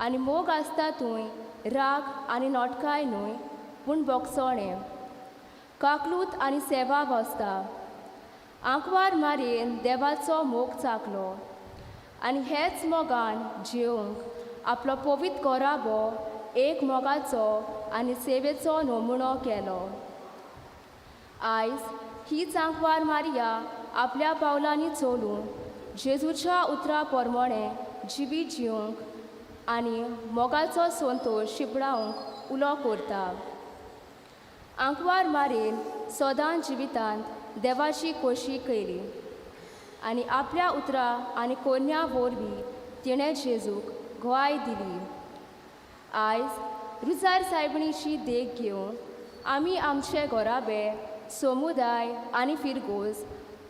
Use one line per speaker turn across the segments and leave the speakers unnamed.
आनी मोग आसता थंय राग आनी नोटकाय न्हय पूण बोगसोणें काकलूत आनी सेवा वसता. आंकवार मारयेन देवाचो मोग चाकलो आनी हेच मोगान जिवंक आपलो पवित्र गोराबो एक मोगाचो आनी सेवेचो नमुनो केलो. आयज हीच आंकवार मारिया आपल्या पावलांनी चलून जेजूच्या उतरा प्रमाणें जिवीत जिवंक आनी मोगाचो संतोश शिंपडावंक उलो करता. आंकवार मारयेन सदां जिवितांत देवाची खोशी केली आनी आपल्या उतरां आनी कोन्या वरवीं तिणें जेजूक गोवाय दिली. आयज रुजार सायबिणीची देख घेवन आमी आमचे घराबे समुदाय आनी फिरगोज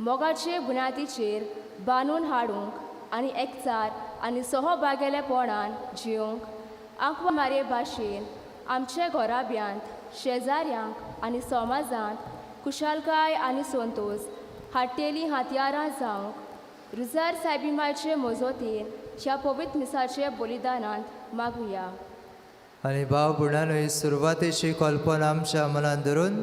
मोगाचे बुन्यादीचेर बांदून हाडूंक आनी एकचार आनी सहभागेलेपणान जिवंक आंकवार मारये भाशेन आमचे घराब्यांत शेजाऱ्यांक आनी समाजांत खुशालकाय आनी संतोश हाडटेलीं हत्यारां जावंक रुजार सायबिमाचे मजतीन ह्या पवित्र मिसाचे बलिदानांत मागुया.
आनी भाव भयणांनो, सुरवातेची कल्पना आमच्या मनान धरून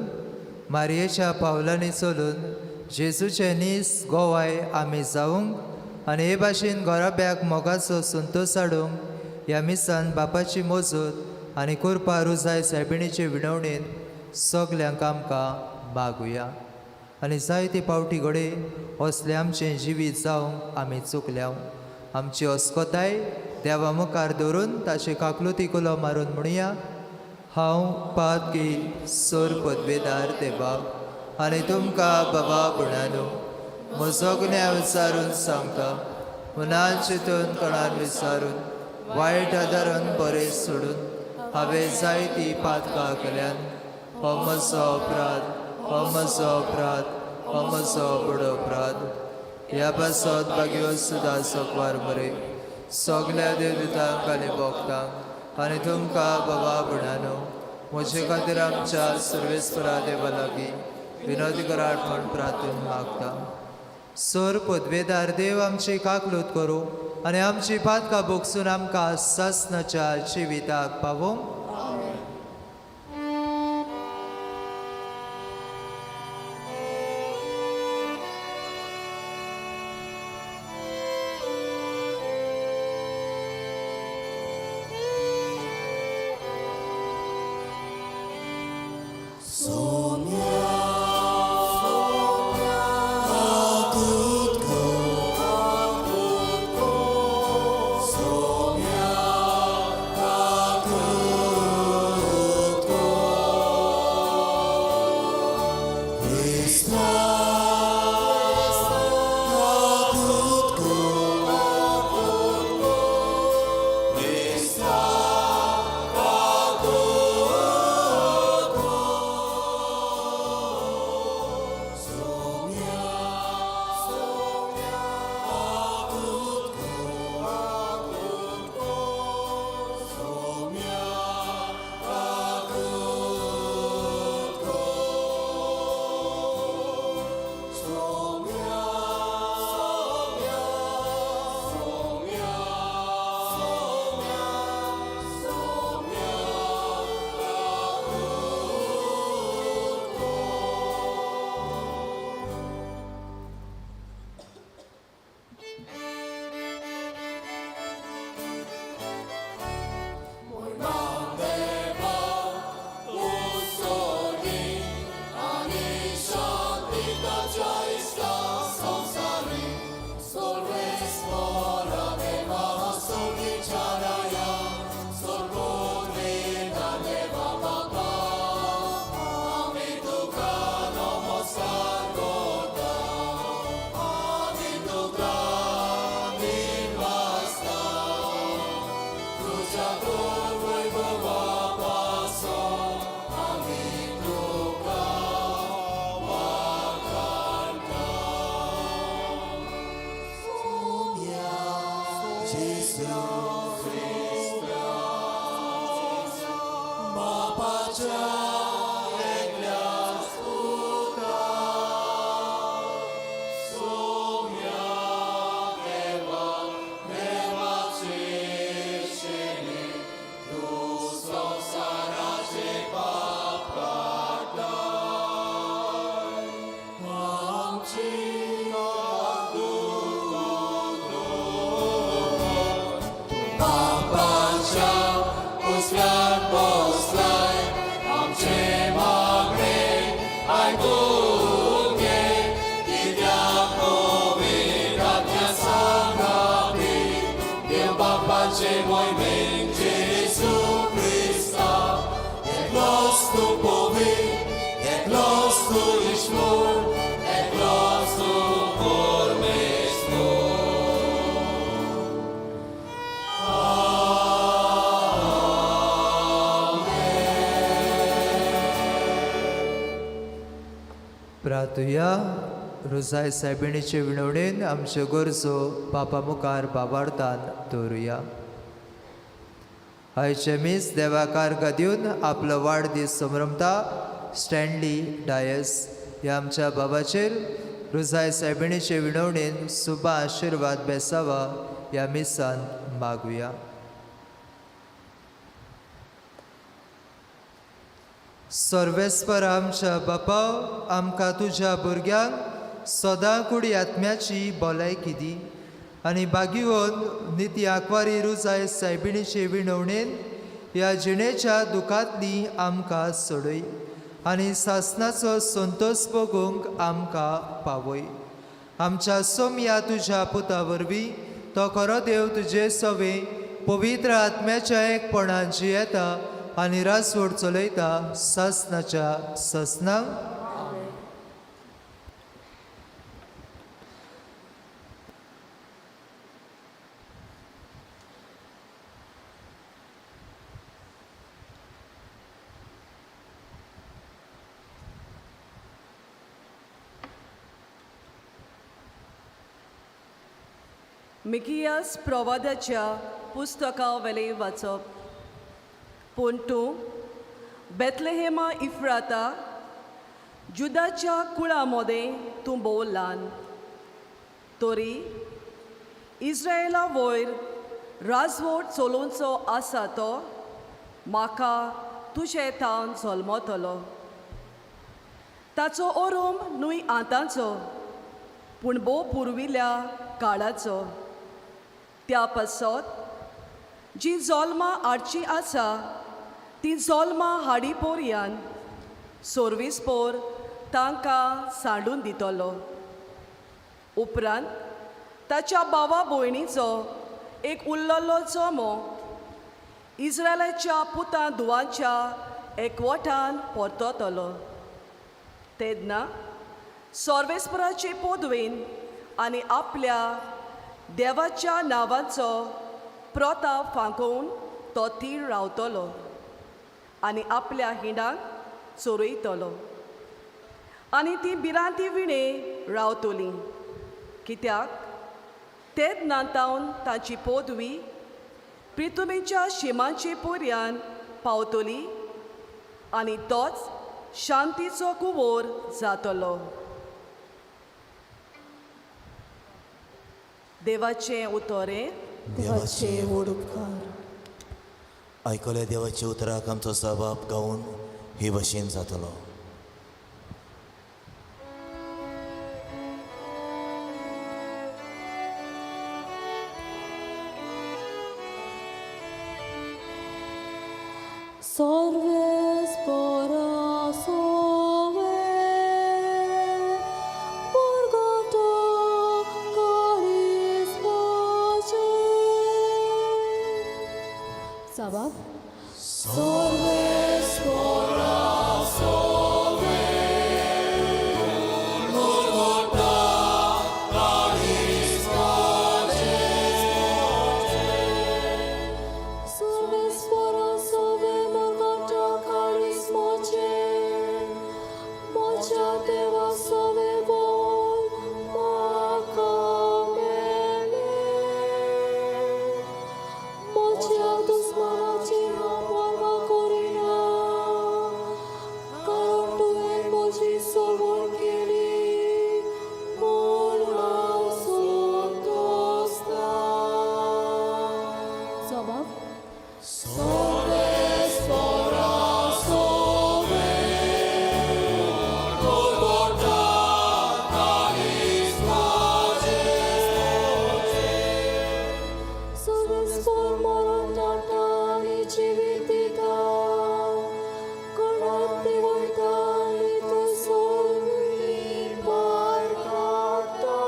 मारयेच्या पावलांनी चलून जेजूचे नीस गोवाय आमी जावंक आनी हे भाशेन घराब्याक मोगाचो संतोश हाडूंक ह्या मिसान बापाची मजत आनी कृपा रुजाय सायबिणीचे विनवणेन सगल्यांक आमकां मागुया. आनी जायते पावटी घडये असलें आमचें जिवीत जावंक आमी चुकल्या. आमची अस्कताय देवा मुखार दवरून ताचे काकलुती कुलो मारून म्हणुया, हांव पातकी सोर पदवेदार देवा आनी तुमकां बाबा भयणांनो म्हजो गुन्यांव विचारून सांगता. मनान चिंतून कणान विचारून वायट आदारान बरें सोडून हांवें जायती पातकां केल्यान. हो म्हजो अपराध, हो म्हजो अपराध, हो म्हजो व्हड अपराध. ह्या पासत भाग्यो सुद्दां सकवार मरे सगल्या देवदूतांक आनी भक्तांक आनी तुमकां बाबा भयणांनो म्हजे खातीर आमच्या सर्वेस्परा देवा लागीं विनोद करात म्हूण प्रार्थना मागता. सोर पदवेदार देव आमची काकलूत करूं आनी आमची पातकां भोगसून आमकां सासणाच्या जिविताक पावोवंक.
देवाचे मोहिमेन जेजू क्रिस्ता एकलोच तूं पवित्र एकलोच तूं ईश्वर एकलोच तूं परमेश्वर.
प्रार्थुया. रोजाय सायबिणीचे विनवणेन आमच्यो गरजो बापा मुखार बाबार्थान दवरुया. आयचे मीस देवाकार दिवन आपलो वाडदीस संभ्रमता स्टॅनली डायस ह्या आमच्या बाबाचेर रोजाय सायबिणीचे विनवणेन सुबा आशिर्वाद बेसावा ह्या मिसान मागुया. सर्वेस्पर आमच्या बापा, आमकां तुज्या भुरग्यांक सदां कुडी आत्म्याची भलायकी दी आनी बागीवन निती आंकवारी रुजाय सायबिणीचे विनवणेन ह्या जिणेच्या दुखांतली आमकां सोडय आनी सासनाचो संतोश भोगूंक आमकां पावय. आमच्या सोमया तुज्या पुता वरवीं तो खरो देव तुजे सवे पवित्र आत्म्याच्या एकपणान जियेता आनी रासवड चलयता सासनाच्या सासनाक.
मिकियास प्रवादाच्या पुस्तका वेलें वाचप. पूण तूं बेतलेहेमा इफ्राता जुदाच्या कुळा मोदें तूं भोव ल्हान, तरी इस्रायला वयर राजवट चलोवचो आसा तो म्हाका तुजे थावन जल्मतलो. ताचो ओरोम न्हय आतांचो पूण भोव पुर्विल्ल्या काळाचो. त्या पासत जी जल्मां हाडची आसा ती जल्मां हाडी पोरयान सर्वीस पोर तांकां सांडून दितलो. उपरांत ताच्या भावा भयणीचो एक उरलेलो जमो इस्रायलाच्या पुतां धुवांच्या एकवटान परततलो. तेन्ना सर्वेस्पराचे पदवेन आनी आपल्या देवाच्या नांवाचो प्रताप फांकोवन तो थीर रावतलो आनी आपल्या हिंडाक चोरयतलो आनी ती भिरांती विणे रावतली. कित्याक तेच नातावन ताची पदवी प्रितुमेच्या शिमाचे पर्यान पावतली आनी तोच शांतीचो कुंवोर जातलो. देवाचें उतरें.
देवाचे व्हड उपकार.
आयकल्या देवाच्या उतराक आमचो सबाब गावन हे भशेन जातलो.
Salves para sove, Morgata caris pace.
साबाब.
Salves para sove, Salves para sove, Morgata caris pace. Mocia deva sove vol, macamele. Mocia दुस्मनाची हांव पर्वा करिना, कारण तुवें म्हजी सवण केली म्हूण हांव संतोसता.
साबाब.
Salves para sove, Salves por मरण आनी जिवीत दिता, कोणाक ती वयता आनी तूं सगळीं भायर काडटा.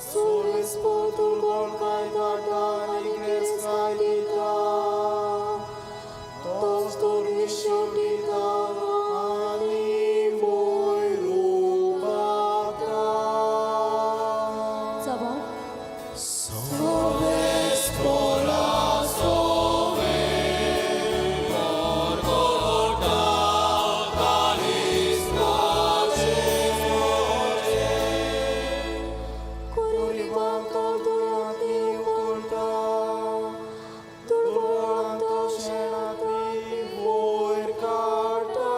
Salves दुर्गोणकाय धाडटा आनी गिरेस्तकाय दिता. तोच दुर्विश्व दिता आनी वयर उबारता.
सभाव
कुरिबाक तो दुयांती उखलता, दुर्बळांक तो शेणांतली वयर काडटा.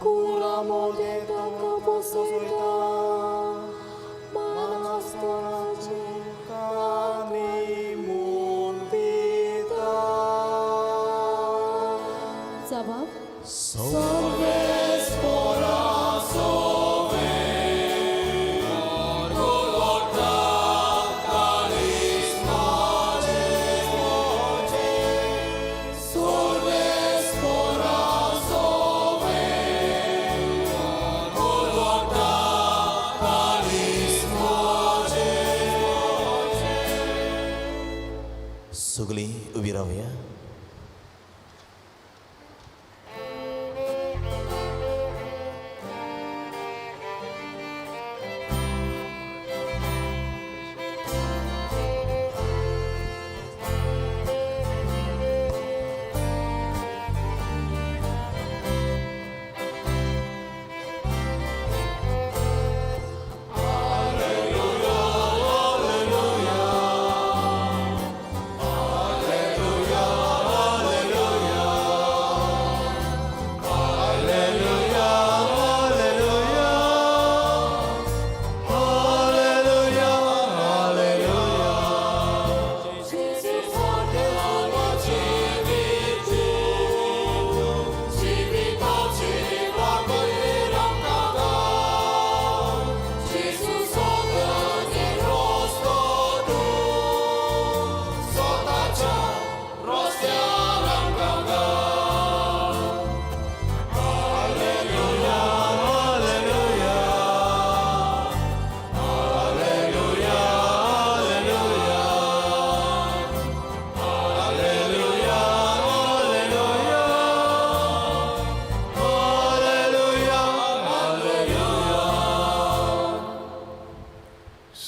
कुरां मदें तांकां बसयता, मानासतनाचें कानी म्हूण दिता.
सभाव
सगळीं उबी रावया.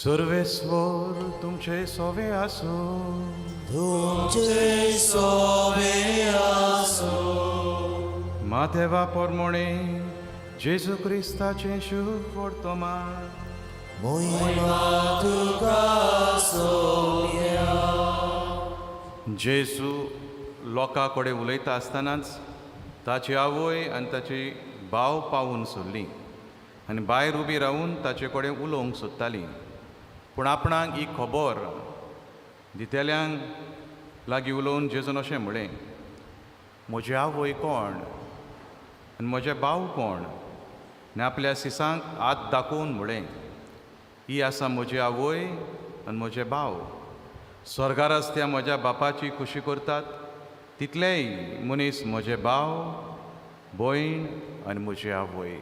सर्वेस्वर तुमचे सोवे आसूं.
तुमचे सोवे
मादेवा पोरमोणे जेजू क्रिस्ताचें शुभ वर्तमान.
मोहिमा तुका सोम्या.
जेजू लोकां कडेन उलयता आसतनाच ताची आवय आनी ताची भाव पावून सोडली आनी भायर उबी रावून ताचे कडेन उलोवंक सोदताली. पूण आपणाक ही खबर दितेल्यांक लागीं उलोवन जेजून अशें म्हणलें, म्हजी आवय कोण आनी म्हजे भाव कोण? आनी आपल्या सिसांक हात दाखोवन म्हणलें, ही आसा म्हजी आवय आनी म्हजे भाव. स्वर्गार आसत्या म्हज्या बापाची खुशी करतात तितलेय मनीस म्हजे भाव, भयण आनी म्हजी आवय.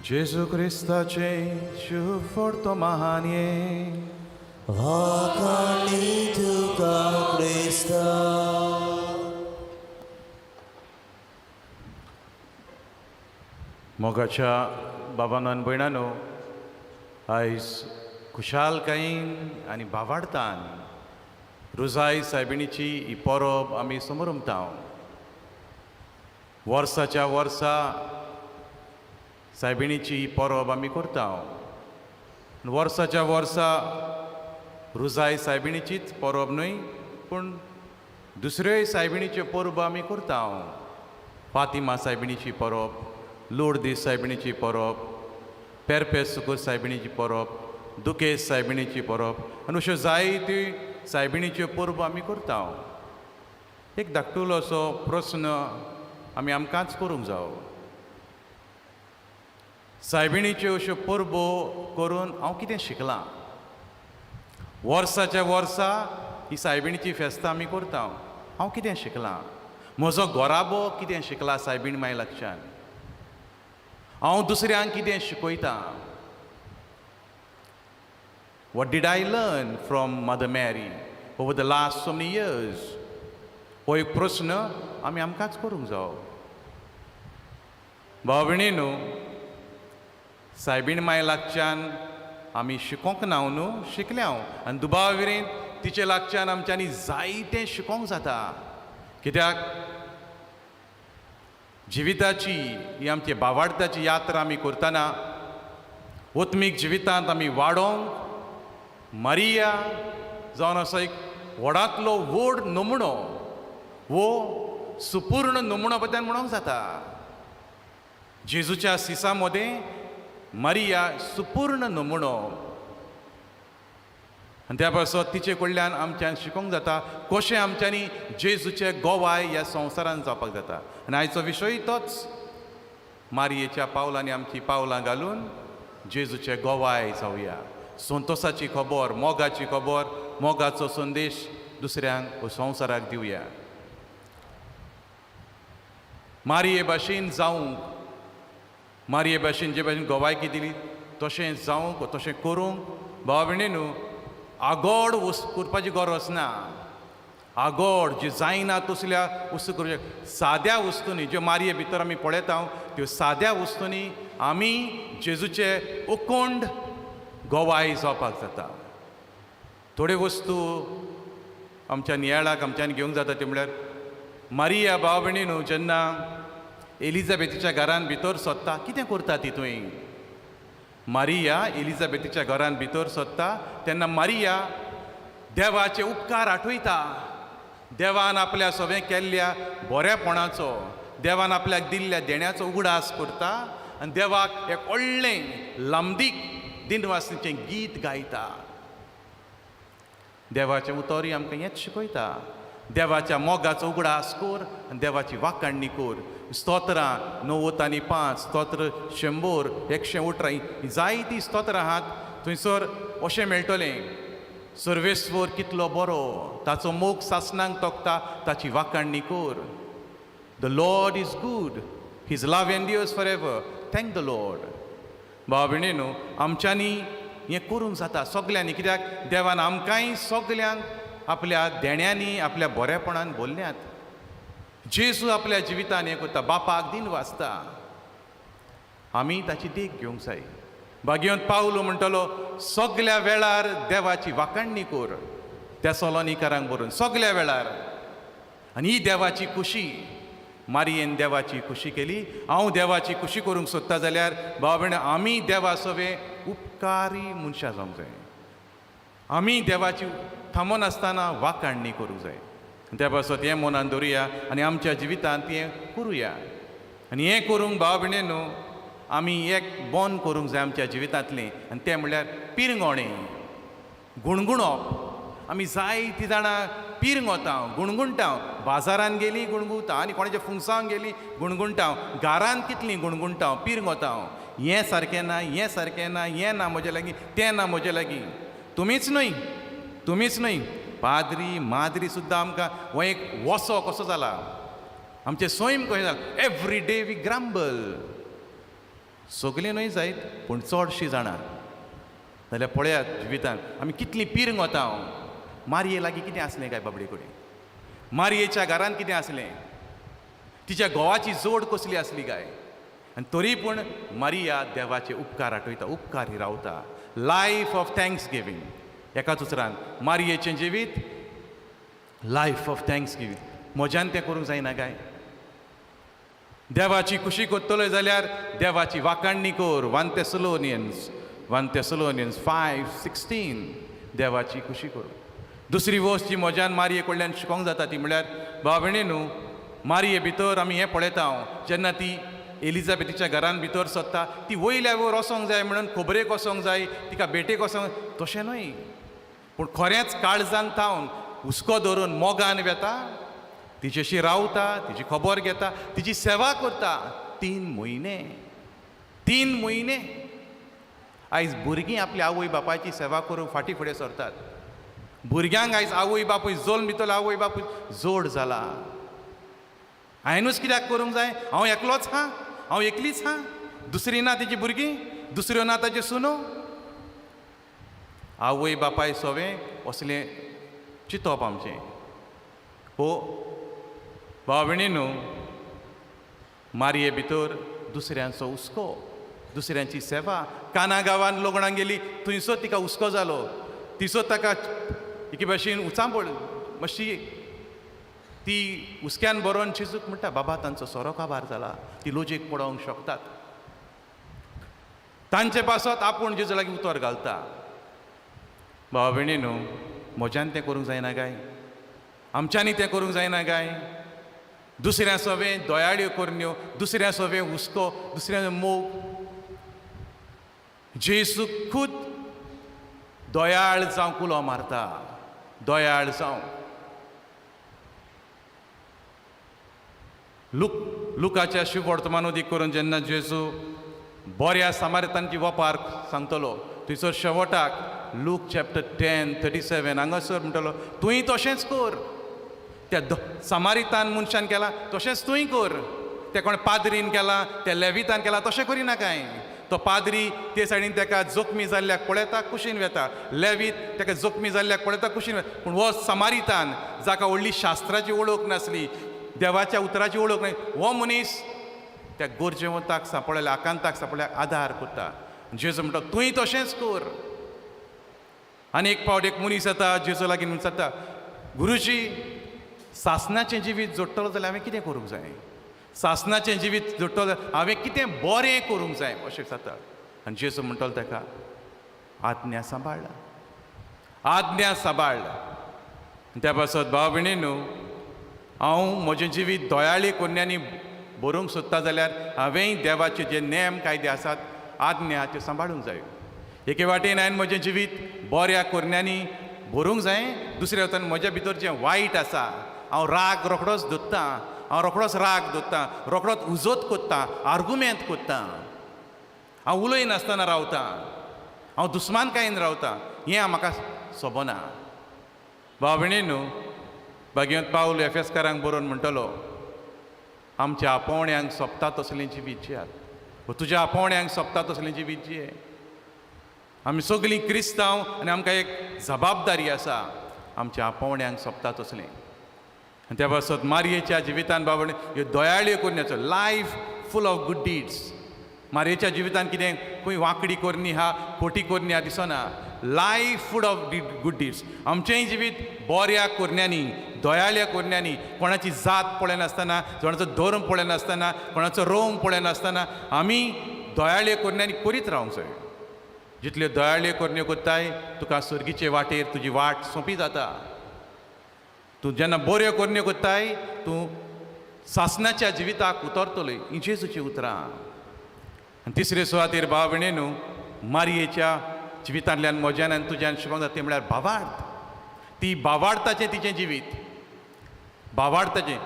जेजू क्रिस्ताचें शुभ वर्तमान हें.
वाखाणी तुका क्रिस्ता.
मोगाच्या बाबानो आनी भयणानो, आयज खुशालकायेन आनी भावार्थान रुजाय सायबिणीची ही परब आमी समरमता. वर्साच्या वर्सा सायबिणीची ही परब आमी करता. वर्साच्या वर्सा रुजाय सायबिणीचीच परब न्हय, पूण दुसऱ्योय सायबिणीच्यो परबो आमी करता. फातिमा सायबिणीची परब, लोर्दी सायबिणीची परब, पेरपेस सुकूर सायबिणीची परब, दुकेस सायबिणीची परब आनी अश्यो जायत्यो सायबिणीच्यो परबो आमी करता. एक धाकटुलो असो प्रस्न आमी आमकांच करूंक जावो. सायबिणीच्यो अश्यो परबो करून हांव कितें शिकलां? वर्साच्या वर्सा ही सायबिणीची फेस्तां आमी करता, हांव कितें शिकलां? म्हजो घराबो कितें शिकला सायबीण माय लागच्यान? हांव दुसऱ्यांक कितें शिकयतां? What did I learn from Mother Mary over the last so many years? हो एक प्रस्न आमी आमकांच करूंक जावो. भाव भयणी न्हू, सायबीण माय लागच्यान आमी शिकोंक ना न्हू, शिकले हांव आनी दुबाव विरेन तिचे लागच्यान आमच्यांनी जायतें शिकोंक जाता. कित्याक जिविताची ही आमची भावार्थाची यात्रा आमी करतना आत्मीक जिवितांत आमी वाडोवंक मारिया जावन असो एक व्हडांतलो व्हड नमुणो वो सुपूर्ण नमुणो बद्दल म्हणोंक जाता. जेजूच्या सिसा मदें मारिया सुपूर्ण नमुणो आनी त्या पासत तिचे कडल्यान आमच्यान शिकोंक जाता कशें आमच्यांनी जेजूचे गोवाय ह्या संवसारांत जावपाक जाता. आनी आयचो विशय तोच, मारयेच्या पावलांनी आमची पावलां घालून जेजूचे गोवाय जावया. संतोसाची खबर, मोगाची खबर, मोगाचो संदेश दुसऱ्यांक वो संवसाराक दिवया. मारये भाशेन जावंक, मारये भाशेन जे भाशेन गोवायकी दिली तशें जावंक, तशें करूंक भाव भयणी न्हू, आगोड वस्त करपाची गरज ना. आगोड जी जायना तसल्या वस्तू करचे, साद्या वस्तूंनी ज्यो मारये भितर आमी पळयता त्यो साद्या वस्तूंनी आमी जेजूचे उकोंड गोवाय जावपाक जाता. थोड्यो वस्तू आमच्या नियाळाक आमच्यान घेवंक जाता, त्यो म्हळ्यार मारिया भाव भयणी न्हू जेन्ना एलिजाबेथीच्या घरान भितर सोदता कितें करता ती थंय? मारिया एलिजाबेथीच्या घरान भितर सोदता तेन्ना मारिया देवाचे उपकार आठयता. देवान आपल्या सवें केल्ल्या बरेपणाचो, देवान आपल्याक दिल्ल्या देण्याचो उगडास करता आनी देवाक एक व्हडलें लांबदीक दिनवासनीचें गीत गायता. देवाचें उतरूय आमकां हेंच शिकयता, देवाच्या मोगाचो उगडास कर आनी देवाची वाखाणणी कर. स्तोत्रां 95, स्तोत्र 100, 118, हीं जायतीं स्तोत्रां आहात. थंयसर अशें मेळटलें, सर्वेस्वर कितलो बरो, ताचो मोग सासणांक तोखता, ताची वाखाणणी कर. The Lord is good, his love endures for ever, thank the Lord. भाव भयणी न्हू, आमच्यांनी हें करूंक जाता सगल्यांनी, कित्याक देवान आमकांय सगल्यांक आपल्या देण्यांनी आपल्या बरेपणान भरल्यात. जेजू आपल्या जिवितान हें करता, बापाक दिन वाचता, आमी ताची देख घेवंक जाय. भाग्यवंत पावलो म्हणटलो सगल्या वेळार देवाची वाखाणणी कर, त्या सोलोनिकारांक बरोवन सगल्या वेळार. आनी ही देवाची खुशी, मारयेन देवाची खुशी केली. हांव देवाची खुशी करूंक सोदता जाल्यार भाव भयण आमी देवा सवे उपकारी मनशां जावंक जाय. आमी देवाची थांबनासतना वाखाणणी करूंक जाय. त्या पासत हें मनान दवरुया आनी आमच्या जिवितांत हें करुया. आनी हें करूंक भाव भयणी न्हू आमी एक बंद करूंक जाय आमच्या जिवितांतलें, आनी तें म्हणल्यार पिरंगोणें, गुणगुणप. आमी जायतीं जाणां पिरंगोता, गुणगुणटा, बाजारान गेली गुणगुणता, आनी कोणाच्या फुंगसांक गेली गुणगुणटा, घरान कितलीं गुणगुणटा, पिरंगोता, हें सारकें ना, हें सारकें ना, हें ना म्हजे लागीं, तें ना म्हजे लागीं. तुमीच न्हय, तुमीच न्हय, पाद्री माद्री सुद्दां आमकां हो एक वसो कसो जाला, आमचें सैम कशें जाला. Every day we grumble. सगलीं न्हय जायत पूण चडशीं जाणां. जाल्यार पळयात जिवितांत आमी कितलीं पिरंगोता. मारये लागीं कितें आसलें काय बाबडे कडेन? मारयेच्या घरान कितें आसलें? तिच्या घोवाची जोड कसली आसली काय? आनी तरी पूण मारिया देवाचे उपकार आठयता, उपकार रावता. Life of thanks giving. एकाच उतरान मारयेचें जिवीत लायफ ऑफ thanks giving. म्हज्यान तें करूंक जायना काय? देवाची खुशी करतलो जाल्यार देवाची वाखाणणी कर. 1 Thessalonians, 1 Thessalonians 5:16, देवाची खुशी करूं. दुसरी वस्त जी म्हज्यान मारये कडल्यान शिकोंक जाता ती म्हणल्यार भाव भयणी न्हू, मारये भितर आमी हें पळयता, जेन्ना ती एलिजाबेथीच्या घरान भितर सोदता ती वयल्या वयर वचोंक जाय म्हणून खबरेक वचोंक जाय, तिका भेटेक वचोंक, तशें न्हय, पूण खरेंच काळजान थावन हुस्को धरून मोगान वेता, तिचेशी रावता, तिची खबर घेता, तिची सेवा करता. 3 म्हयने, 3 म्हयने. आयज भुरगीं आपल्या आवय बापायची सेवा करूंक फाटीं फुडें सरतात. भुरग्यांक आयज आवय बापूय जल्म दितलो, आवय बापूय जोड जाला, हांवेनूच कित्याक करूंक जाय, हांव एकलोच हा, हांव एकलीच हा. दुसरी ना तेजी भुरगीं, दुसऱ्यो ना ताज्यो सुनो. आवय बापाय सोवें असलें चिंतप आमचें. हो भाव भयणी न्हू, मारये भितर दुसऱ्यांचो हुस्को, दुसऱ्यांची सेवा. काना गांवान लग्नाक गेली, थंयसर तिका हुस्को जालो, थंयसर ताका एके भाशेन उचांबळ मातशी, ती हुस्क्यान बरोवन जेजूक म्हणटा, बाबा तांचो सोरो काबार जाला, ती लोजेक पडोवंक शकतात. तांचे पासत आपूण जेजू लागीं उतर घालता. भाव भयणी न्हू, म्हज्यान तें करूंक जायना काय, आमच्यांनी तें करूंक जायना काय? दुसऱ्या सोवें दयाळ्यो करण्यो, दुसऱ्या सोवें हुस्को, दुसऱ्या मोग. जेजू खूद दयाळ जावंक उलो मारता, दयाळ जावं. लुकाच्या शुभवर्तमानोदीक करून जेन्ना जेजू बऱ्या सामारितांची वपार सांगतलो, थंयसर शेवटाक लूक चॅप्टर 10:37 हांगासर म्हणटलो, तुंय तशेंच कर, त्या सामारितान मनशान केलां तशेंच तुंय कर. ते कोण पाद्रीन केलां, त्या लेवितान केलां तशें करिना कांय. तो पाद्री ते सायडीन ताका जखमी जाल्ल्याक पळयता, कुशीन वेता. लेवीत ताका जखमी जाल्ल्याक पळयता, कुशीन वेता. पूण हो सामारितान, जाका व्हडली शास्त्राची वळख नासली, देवाच्या उतराची वळख नासली, हो मनीस त्या गरजेवंताक सांपडल्या, आकांताक सांपडल्याक आदार करता. जेजू म्हणटा, तुंय तशेंच कर. आनी एक फावट एक मनीस येता जेजू लागीं, विचारता, गुरुजी, सासनाचें जिवीत जोडटलो जाल्यार हांवें कितें करूंक जाय? सासनाचें जिवीत जोडटलो जाल्यार हांवें कितें बरें करूंक जाय? अशें विचारता. आनी जेजू म्हणटलो ताका, आज्ञा सांबाळ, आज्ञा सांबाळ. त्या पासत भाव भयणी न्हू, हांव म्हजें जिवीत दयाळी कोन्यांनी बरोवंक सोदता जाल्यार हांवेंय देवाचे जे नेम कायदे आसात, आज्ञा, त्यो सांबाळूंक जाय. एके वाटेन हांवें म्हजें जिवीत बऱ्या कोरण्यांनी भरूंक जाय, दुसऱ्या वटेन म्हज्या भितर जें वायट आसा, हांव राग रोखडोच धरतां, हांव रोखडोच राग धरतां, रोखडोच उजोत कोत्तां, आर्गुमेंत कोत्तां, हांव उलयनासतना रावतां, हांव दुस्मानकायेन रावतां, हें म्हाका सोबना. भाव भयणी न्हू, भाग्यवंत पावल एफेसकारांक बरोवन म्हणटलो, आमच्या आपोवण्यांक सोंपता तसलें जिवीत जियात, वो तुज्या आपोवण्यांक सोंपता तसलें जिवीत जिये. आमी सगळीं क्रिस्तांव आनी आमकां एक जबाबदारी आसा आमच्या आपोवण्यांक सोंपता तसलें. आनी त्या पासत मारयेच्या जिवितान बाबा ह्यो दयाळ्यो करण्याचो life full of good deeds. मारयेच्या जिवितान कितें खंय वांकडी करणी आहा, खोटी करणी आहा दिसना. Life full of good deeds. आमचेंय जिवीत बऱ्या करण्यांनी, दयाळ्या करण्यांनी, कोणाची जात पळयनासतना, कोणाचो धर्म पळयनासतना, कोणाचो रोम पळयनासतना आमी दयाळ्यो करण्यांनी करीत रावंक जाय. जितल्यो दयाळ्यो करण्यो करताय, तुका सर्गीचे वाटेर तुजी वाट सोंपी जाता. तूं जेन्ना बऱ्यो करण्यो करताय, तूं सासनाच्या जिविताक उतरतलोय. हीं जेजूचीं उतरां. आनी तिसरे सुवातेर भाव भयणी न्हू, मारयेच्या जिवितांतल्यान म्हज्यान आनी तुज्यान शिकोवंक जाता तें म्हळ्यार भावार्थ. ती भावार्थाचें तिचें जिवीत, भावार्थाचें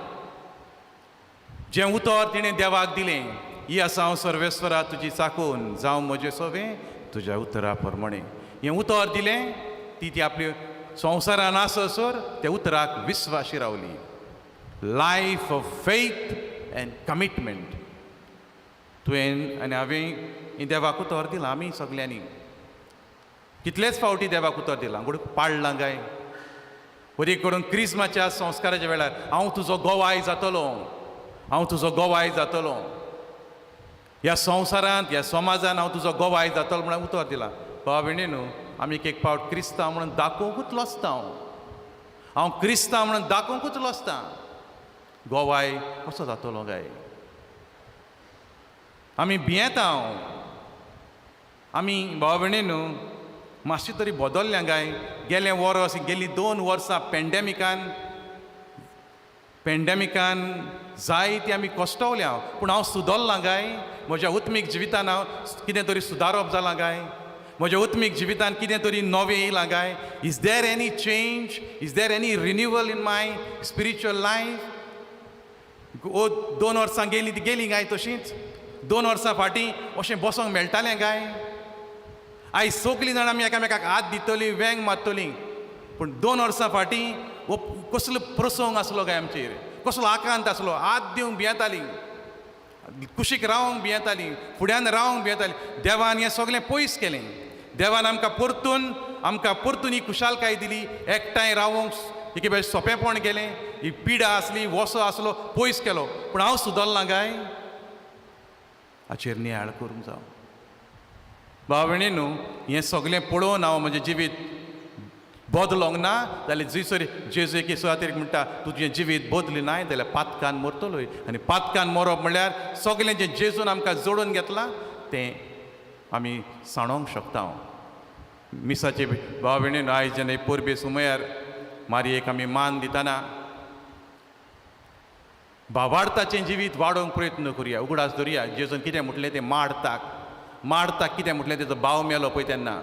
जें उतर तिणें देवाक दिलें, ही आसा हांव सर्वेस्वरा तुजी चाकून, जावं म्हजें सोवें तुज्या उतरा प्रमाणें. हें उतर दिलें, ती ती आपली संवसारान आससर त्या उतराक विस्वाशी रावली. Life of faith and commitment. तुवें आनी हांवें हें देवाक उतर दिलां. आमी सगल्यांनी कितलेच फावटी देवाक उतर दिलां, गोड पाडलां काय? वरी करून क्रिस्माच्या संस्काराच्या वेळार, हांव तुजो गोवाय जातलो, हांव तुजो गोवाय जातलो, ह्या संवसारांत, ह्या समाजान हांव तुजो गोवाय जातलो म्हणून उतर दिलां. भाव भयणी न्हू, आमी एक एक फावट क्रिस्तांव म्हणून दाखोवंकूच लजता. हांव हांव क्रिस्तांव म्हणून दाखोवंकूच लजता. गोवाय कसो जातलो काय? आमी भियेता. हांव आमी भाव भयणी न्हू, मातशें तरी बदल्ल्या काय? गेलें वर्स, गेलीं 2 वर्सां पेंडेमिकान जायती आमी कश्टवल्या, पूण हांव सुदरलां काय? म्हज्या उत्मीक जिवितान हांव कितें तरी सुदारप जालां काय? म्हज्या उत्मीक जिवितान कितें तरी नवें येयलां काय? Is there any change? Is there any renewal in my spiritual life? ओ 2 वर्सां गेलीं ती गेलीं काय तशींच? 2 वर्सां फाटीं अशें बसोंक मेळटालें काय? आयज सगळीं जाणां आमी एकामेकाक हात दितलीं, वेंग मारतलीं, पूण 2 वर्सां फाटीं हो कसलो प्रसंग आसलो काय आमचेर, कसलो आकांत आसलो, हात दिवंक भियेतालीं. कुशीक रावंक भियेतालीं, फुड्यान रावंक भियेतालीं. देवान हें सगळें पयस केलें. देवान आमकां परतून ही खुशालकाय दिली. एकठांय रावंक एके भायर सोंपेपण केलें. ही पिडा आसली, वसो आसलो, पयस केलो. पूण हांव सुदरना काय? हाचेर नियाळ करूंक जावं. भाव भयणी न्हू, हें सगळें पळोवन हांव म्हजें जिवीत बदलोंक ना जाल्यार जंयसर जेजू एके सुवातेर म्हणटा, तुजें जिवीत बदली नाय जाल्यार पातकान मरतलोय. आनी पातकान मरप म्हणल्यार सगळें जें जेजून आमकां जोडून घेतलां तें आमी सांडोंक शकता. मिसाचे भाव भयणी, आयज जेन्ना परबे सुमयार मारयेक आमी मान दितना भावार्थाचें जिवीत वाडोवंक प्रयत्न करुया. उगडास धरुया जेजून कितें म्हटलें तें मारताक, मारताक कितें म्हटलें, तेजो भाव मेलो पळय तेन्ना,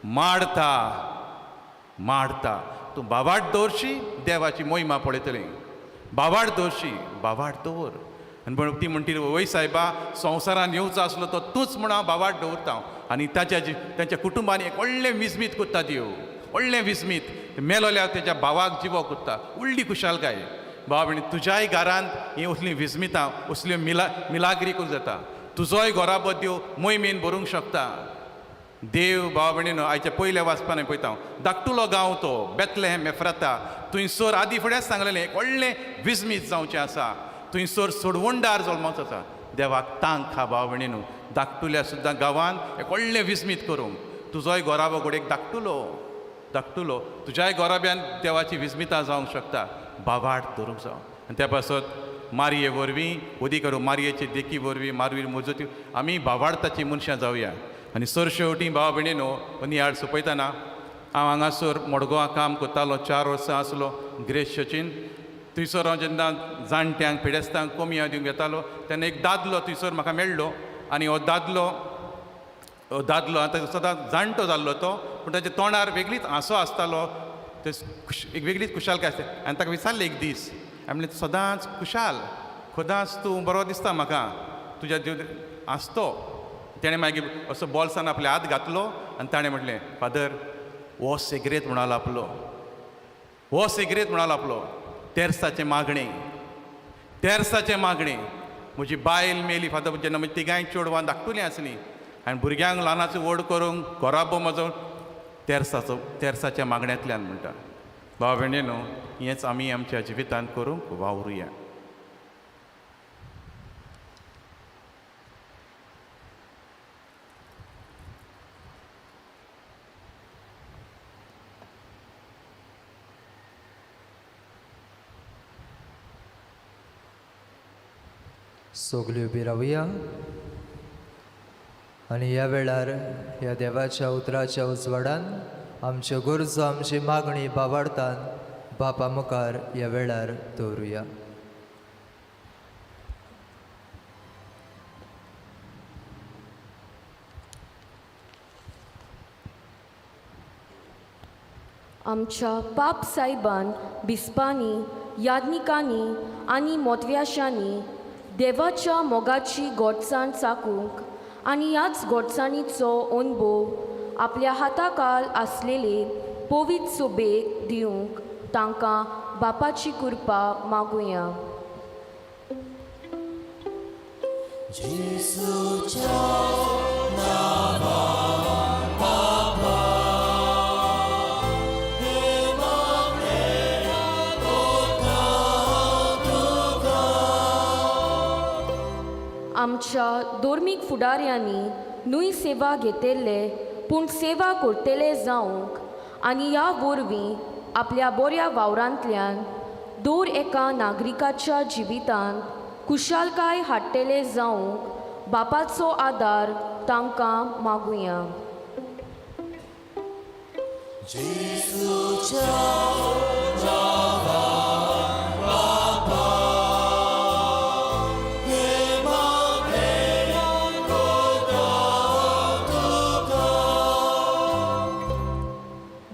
मारता मारता तूं बावाट दवरशी देवाची मोहिमा पळयतली, बावाट दवरशी, बावाट दवर. आनी पूण ती म्हणटी, वय सायबा, संवसारान येवचो आसलो तो तूंच म्हूण हांव बावाट दवरता. आनी ताच्या तांच्या कुटुंबान एक व्हडलें विस्मीत करता देव, व्हडलें विस्मीत. मेलोल्या तेच्या भावाक जिवो करता. व्हडली खुशालकाय. भाव भयणी, तुज्याय घरांत हीं असलीं विस्मितां, असल्यो मिलाग्री करूंक जाता. तुजोय घराबो देव मोहिमेन भरूंक शकता. देव भाव भयणीनो, आयच्या पयल्या वाचपान पळयता हांव, धाकटुलो गांव तो बेतलेहॅम एफ्राता, थंयसर आदी फुडेंच सांगलेलें एक व्हडलें विस्मीत जावचें आसा. थंयसर सोडवणदार जल्माचो आसा. देवाक तांक हा भाव भयणीनो, धाकटुल्या सुद्दां गांवांत एक व्हडलें विस्मीत करूंक. तुजोय घराबो घडयेक धाकटुलो, धाकटुलो, तुज्याय घराब्यान देवाची विस्मितां जावंक शकता. बावाट धरूंक जावं. आनी त्या पासत मारये वरवीं, उदी करूं मारयेचे देखी वरवीं, मारवी मजती आमी बावाडताची मनशां जावया. आनी सरशेवटी भाव भयणीनो, नियाळ सोंपयतना हांव हांगासर मडगांवां काम करतालो, 4 वर्सां आसलो ग्रेस चर्चीन. थंयसर हांव जेन्ना जाणट्यांक पिडेस्तांक कोमिया दिवंक येतालो तेन्ना एक दादलो थंयसर म्हाका मेळ्ळो. आनी हो दादलो आतां सदां जाणटो जाल्लो तो, पूण ताच्या तोंडार वेगळीच हांसो आसतालो, ते एक वेगळीच खुशालकाय आसता. आनी ताका विचारलें एक दीस, हांवें म्हणलें, सदांच खुशाल, सदांच तूं बरो दिसता म्हाका, तुज्या हांसतो. तेणें मागीर असो बॉल्सान आपले हात घातलो आनी ताणें म्हटलें, फादर, हो सिगरेट म्हणालो आपलो, हो सिगरेट म्हणालो आपलो, तेर्साचें मागणें, तेर्साचें मागणें. म्हजी बायल मेली फादर, जेन्ना म्हजी तिगांय चेडवां धाकटुलीं आसलीं आनी भुरग्यांक ल्हानाचो व्हड करूंक घराबो म्हजो तेर्साचो, तेर्साच्या मागण्यांतल्यान म्हणटा. भाव भयणीनो, हेंच आमी आमच्या जिवितांत करूंक वावरुया.
सगल्यो उबी रावया आनी ह्या वेळार ह्या देवाच्या उतराच्या उजवाडान आमच्यो गरजो, आमची मागणी बाबाडतान बापा मुखार ह्या वेळार दवरुया.
आमच्या पाप सायबान, बिस्पांनी, याज्ञिकांनी आनी मोतव्याशांनी देवाच्या मोगाची गोडसाण चाकूंक आनी ह्याच गोडसाणीचो अणभव आपल्या हाताकाल आसलेले पवित्र सोबेक दिवंक तांकां बापाची कृपा मागुया. आमच्या धर्मीक फुडाऱ्यांनी न्हय सेवा घेतिल्ले पूण सेवा करतले जावंक आनी ह्या वरवीं आपल्या बऱ्या वावरांतल्यान दर एका नागरिकाच्या जिवितांत खुशालकाय हाडटले जावंक बापाचो आदार तांकां मागुया.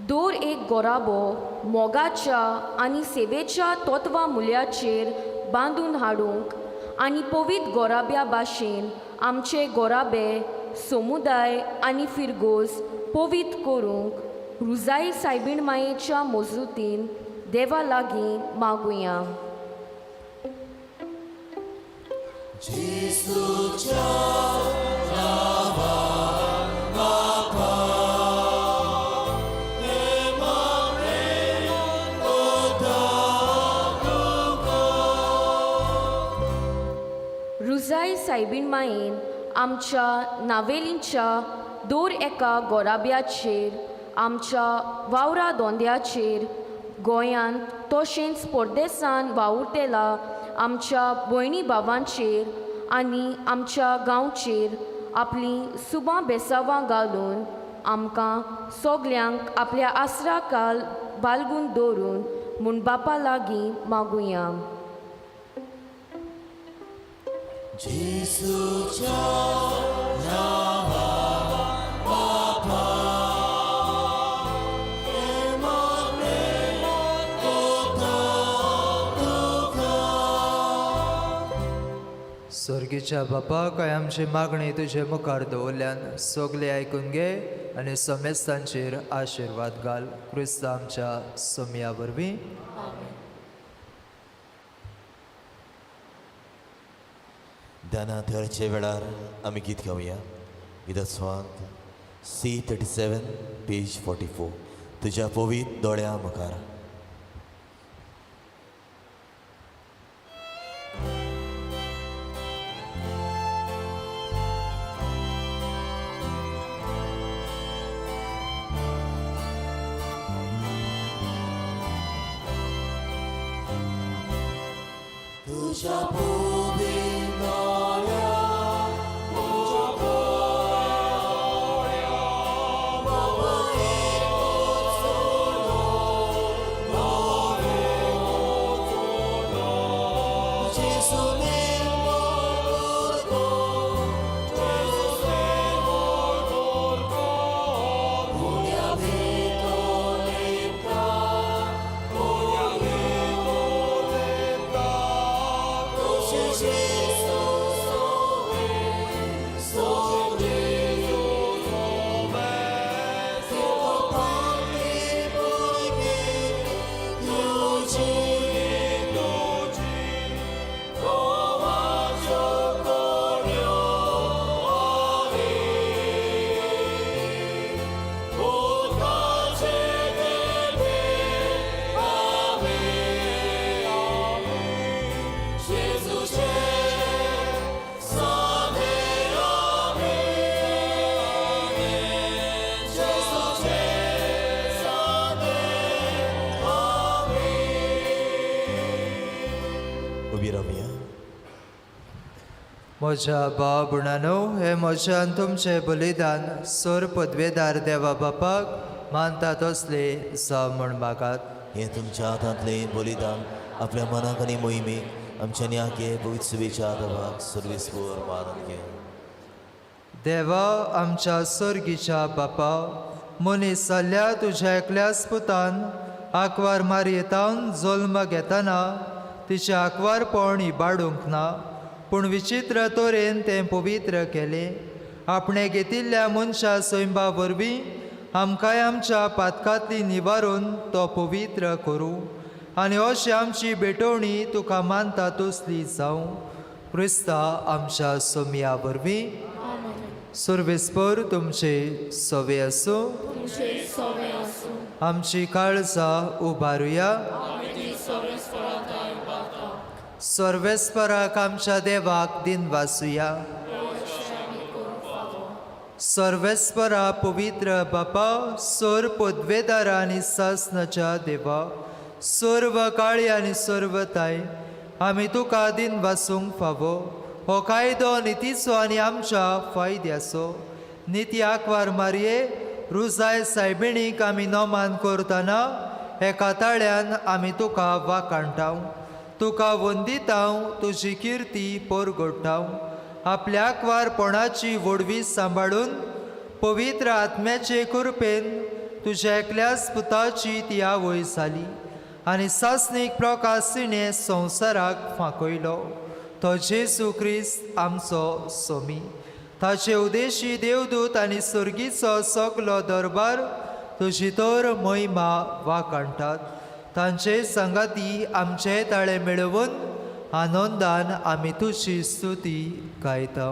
दर एक गोराबो मोगाच्या आनी सेवेच्या तत्वा मुल्याचेर बांदून हाडूंक आनी पवित्र गोराब्या भाशेन आमचे गोराबे समुदाय आनी फिरगोज पवित्र करूंक रुजाई सायबीण मायेच्या मजुतीन देवा लागीं मागुया.
रुजाय सायबीण मायेन आमच्या नावेलींच्या दर एका गोराब्याचेर, आमच्या वावरा दोंद्याचेर, गोंयांत तशेंच परदेसान वावुरतेला आमच्या भयणी भावांचेर आनी आमच्या गांवचेर आपलीं सुबां बेसावां घालून आमकां सगल्यांक आपल्या आसरा काल बालगून दवरून म्हूण बापा लागीं मागुया.
स्वर्गीच्या बापा, काय आमची मागणी तुजे मुखार दवरल्यान सगळे आयकून घे आनी समेस्तांचेर आशिर्वाद घाल, क्रिस्त आमच्या सोमया वरवीं.
ध्यानात थरच्या वेळार आमी गीत गावया. Gita स्वांत C 37 page 44. तुज्या पवीत दोळ्या मुखार. तुज्या पवीत दोळ्या उबी रावया.
म्हज्या भाव भयणांनो, हें म्हजें आनी तुमचें बलिदान सोर पदवेदार देवा बापाक मानता तसलें जावं म्हूण मागात.
हें तुमच्या हातांतलें बलिदान आपल्या मनाक आनी मोहिमेक आमच्या न्याके पवित्र सुवेच्या आदाभाक सर्वेस्पर मारून घे.
देवा आमच्या सर्गीच्या बापा, मनीस जाल्ल्या तुज्या एकल्याच पुतान आंकवार मारयेतावन जल्म घेतना तिचें आंकवारपण इबाडूंक ना, पूण विचित्र तरेन तें पवित्र केलें. आपणें घेतिल्ल्या मनशा सैंबा वरवीं आमकांय आमच्या पातकांतली निवारून तो पवित्र करूं आनी अशी आमची भेटवणी तुका मानता तसली जावं, क्रिस्ता आमच्या सोमया वरवीं. सर्वेस्पर तुमचे सवे आसूं. आमची काळजां उबारुया. सर्वेस्पराक आमच्या देवाक दिन वासुया. सर्वेस्परा पवित्र बापा, सोर पदवेदारा आनी सासनाच्या देवा, सर्व काळी आनी सर्वताय आमी तुका दिन वासूंक फावो. हो कायदो नितीचो आनी आमच्या फायद्याचो. निती आंकवार मारये रुजाय सायबिणीक आमी नोमान करतना एका ताळ्यान आमी तुका वाखाणटाव, तुका वंदिताव, तुजी किर्ती परगोडटाव. आपल्या आंकवारपणाची व्हडवी सांबाळून पवित्र आत्म्याचे कृपेन तुज्या एकल्याच पुताची ती आवय जाली आनी सासणीक प्रकाश तिणें संवसाराक फांकयलो. तो जेजू क्रिस्त आमचो सोमी. ताचे उदेशी देवदूत आनी सर्गीचो सगलो दरबार तुजी तर महिमा वाखाणटात. तांचे सांगाती आमचे ताळे मेळोवन आनंदान आमी तुजी स्तुती गायता.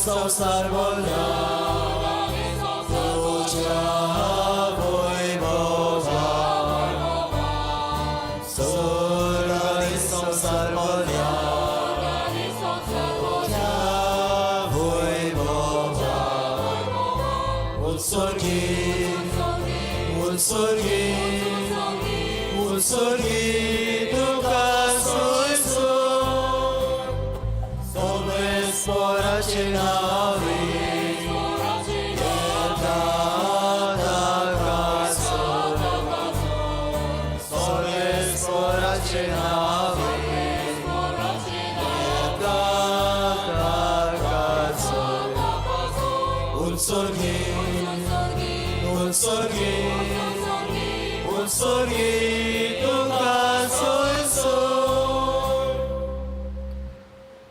संसार बोलना तुझ्या वैभवा सोरानी संसार बोलना तुझ्या वैभवा उत्सर्गी उत्सर्गी उत्सर्गी तुका सोयसो सोमेस्वराचे नावे सोमेस्वराचे नावे उत्सर्गी उत्सर्गी उत्सर्गी तुका सोयसो.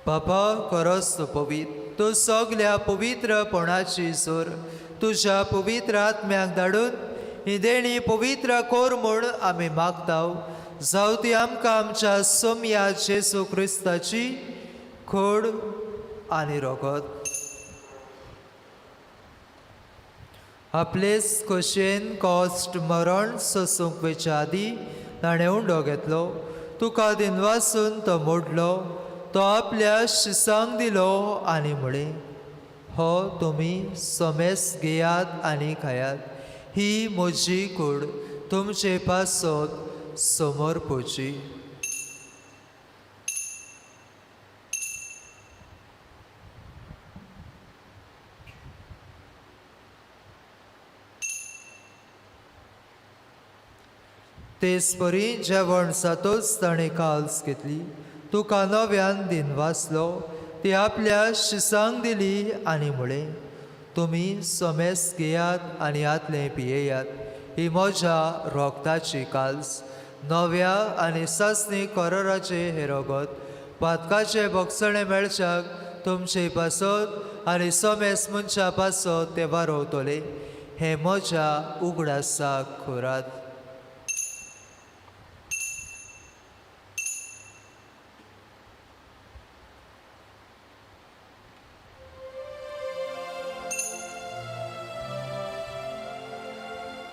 बापा खरोच तूं पवित्र, तूं सगल्या पवित्रपणाची जोर तुज्या पवित्र आत्म्याक धाडून ही देणी पवित्र कोर म्हूण आमी मागता. जावं ती आमकां आमच्या सोमया जेजू क्रिस्ताची खोड आनी रोगत. आपलेच खोशयेन कॉस्ट मरण सोसूंक वयच्या आदीं ताणें उंडो घेतलो, तुका दिनवासून तो मोडलो, तो आपल्या शिसांक दिलो आनी म्हळें, हो तुमी समेस घेयात आनी खायात, ही म्हजी कूड तुमचे पासत समर्पोची. तेच परी जेवण जातोच ताणें काल्स घेतली, तुका नव्यान दिनवासलो, ती आपल्या शिसांक दिली आनी म्हळें, तुमी समेस घेयात आनी हातलें पियेयात, ही म्हज्या रोगताची काल्स, नव्या आनी सासणी कराराचें हें रोगत, पातकाचें भोगसणें मेळच्याक तुमचे पासत आनी समेस मनशा पासत तें वारोवतलें, हें म्हज्या उगडासाक खोरात.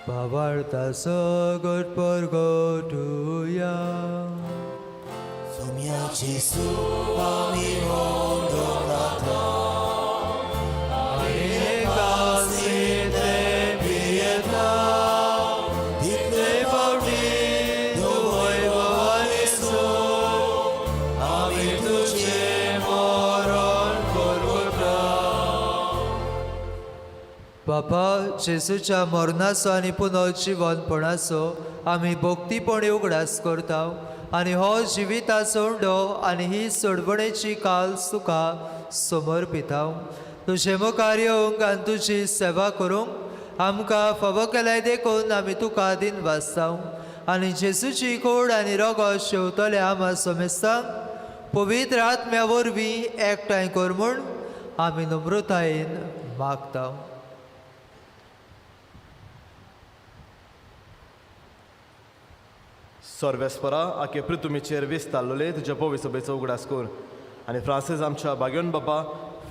भावार्था सगट परगटुया.
सोम्या जेजू आमी वंदनाता तितले फावटी वैभवानी आमी तुजें मरण परवडटा.
बापा, जेजूच्या मरणाचो आनी पुनर्जिवनपणाचो आमी भक्तीपणी उगडास करता आनी हो जिविताचो उंडो आनी ही सोडवणेची काल तुका समर्पिता. तुजे मुखार येवंक आनी तुजी सेवा करूंक आमकां फावो केल्याय देखून आमी तुका दिनवासता आनी जेजूची कोड आनी रोगो शेवतले आमा समेस्तांक पवित्र आत्म्या वरवीं एकठांय कर म्हूण आमी नम्रतायेन मागता.
सर्वेस्परा आखे पृथुमीचेर विस्तारलोले तुज्या पवी सभेचो उगडास कर आनी फ्रांसीस आमच्या बागेवन बापा,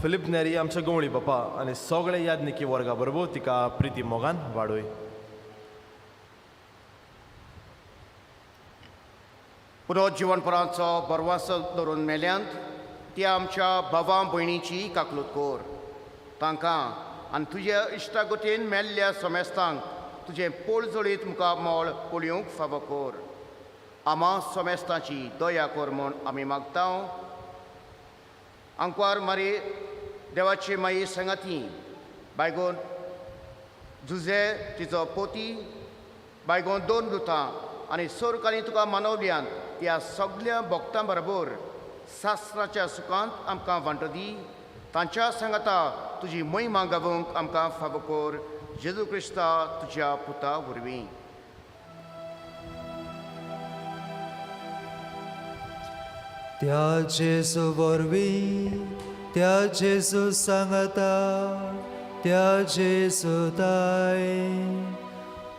फिलीप नेरी आमच्या गवळी बापा आनी सगळे यादनिकी वर्गा बरोबर तिका प्रिती मोगान वाडोय.
पुनर्जिवनपणाचो बरवासो धरून मेल्यांत ती आमच्या भावां भयणीची काकलूत कर, तांकां आनी तुज्या इश्टागतीन मेल्ल्या समेस्तांक तुजें पोळजळीत मुखामळ पळोवंक फावो कर. आमा समेस्तांची दया कर म्हूण आमी मागता. आंकवार मारी देवाची माई सांगाती बायगोन जुजे तिचो पोती बायगोन दोन दुतां आनी सोरकांनी तुका मानवल्यान त्या सगल्या भक्तां बरोबर शास्त्राच्या सुखांत आमकां वांटो दी. तांच्या सांगाता तुजी महिमा गावोवंक आमकां फावो कर, जेजू क्रिस्ता तुज्या पुता वरवीं.
त्या जेजू वरवीं, त्या जेजू सांगता, त्या जेजू ताय,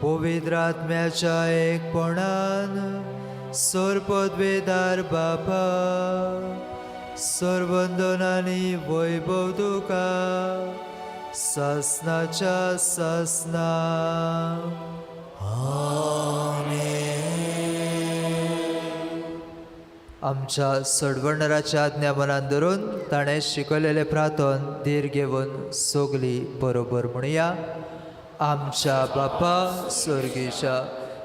पवित्र आत्म्याच्या एकपणान सर्वपदवेदार बापा, सर्वंदनानी वैभव तुका सासनाच्या सासना. आमच्या सोडवणराच्या आज्ञा मनान धरून ताणें शिकयलेलें प्रार्थन धीर घेवन सगली बरोबर म्हणया. आमच्या बापा स्वर्गीच्या,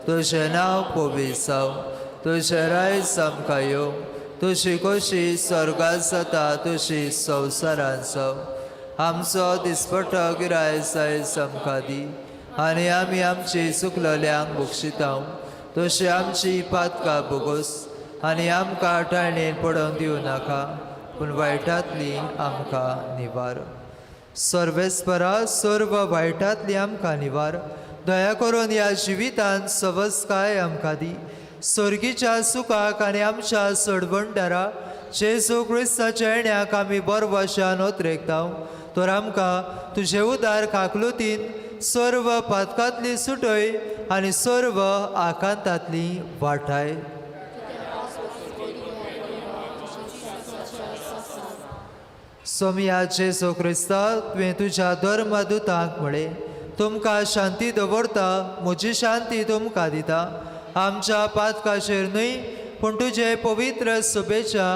तुजें नांव पवित्र जावं, तुजें रायज आमकां येवं, तुजी खोशी स्वर्गांत जाता तशी संवसारांत जावं. आमचो दिसपट्टो गिरायस आयज आमकां दी, आनी आमी आमची चुकलल्यांक बक्षितांव तशी आमची पातकां भोगोस, आनी आमकां टाळणेन पडोवंक दिवं नाका, पूण वायटांतली आमकां निवार. सर्वेस्परा सर्व वायटांतली आमकां निवार. दया करून ह्या जिवितांत सवस्काय आमकां दी. स्वर्गीच्या सुखाक आनी आमच्या सोडवणदारा जेजू क्रिस्ताच्या येण्याक आमी बरवाशान ओतरेकता, तर आमकां तुजे उदार काकलुतीन सर्व पातकांतली सुटय आनी सर्व आकांतांतली वाठाय. सोमया जेजू क्रिस्ता, तुवें तुज्या धर्मदुतांक म्हळें, तुमकां शांती दवरता, म्हजी शांती तुमकां दिता. आमच्या पातकाचेर न्हय पूण तुजे पवित्र सभेच्या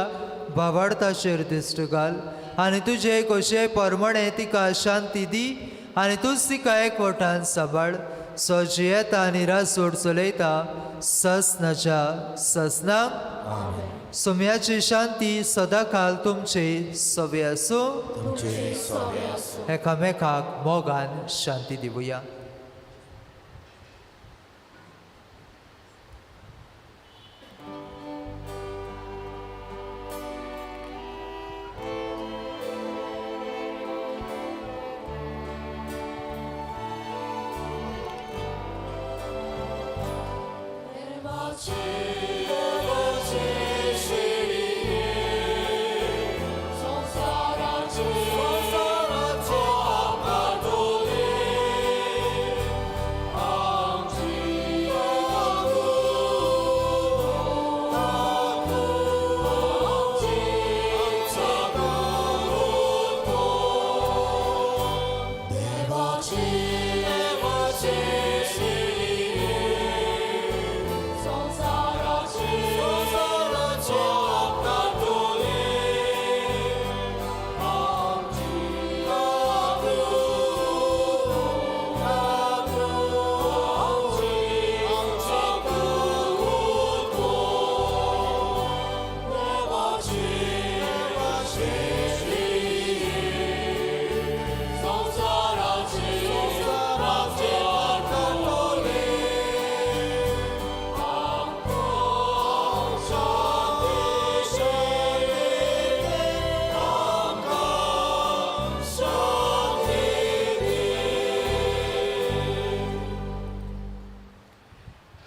भावार्थाचेर दिश्ट घाल, आनी तुजे खोशये प्रमाणे तिका शांती दी, आनी तूंच तिका एकवटान सांबाळ. सो जियेता आनी राजवट चलयता ससनाच्या ससनाक. सोम्याची शांती सदांकाल तुमचे सवे आसूं. एकामेकाक मोगान शांती दिवया.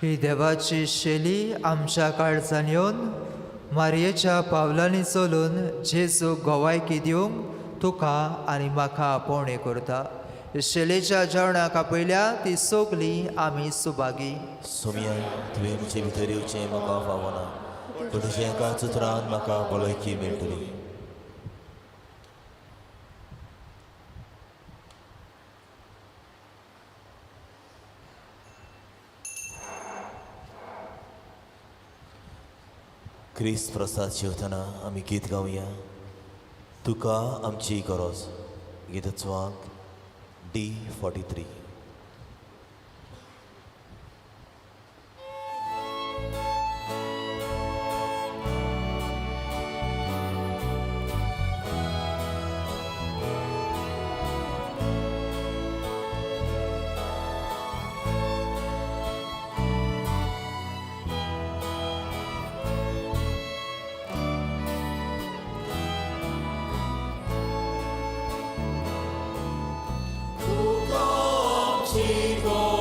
ही देवाची शैली आमच्या काळजान येवन मारयेच्या पावलांनी चलून जेजू गोवायकी दिवंक तुका आनी म्हाका आपोवणें करता. शैलेच्या जेवणाक आपयल्या ती सगली आमी सुभागी.
सोमया, तुवें म्हजे भितर येवचें म्हाका फावना, पूण तुज्या एकाच उतरान म्हाका भलायकी मेळटली. क्रिस्त प्रसाद जेवतना आमी गीत गावया. तुका आमची गरज, गीताचो अंक D43.
Jesus.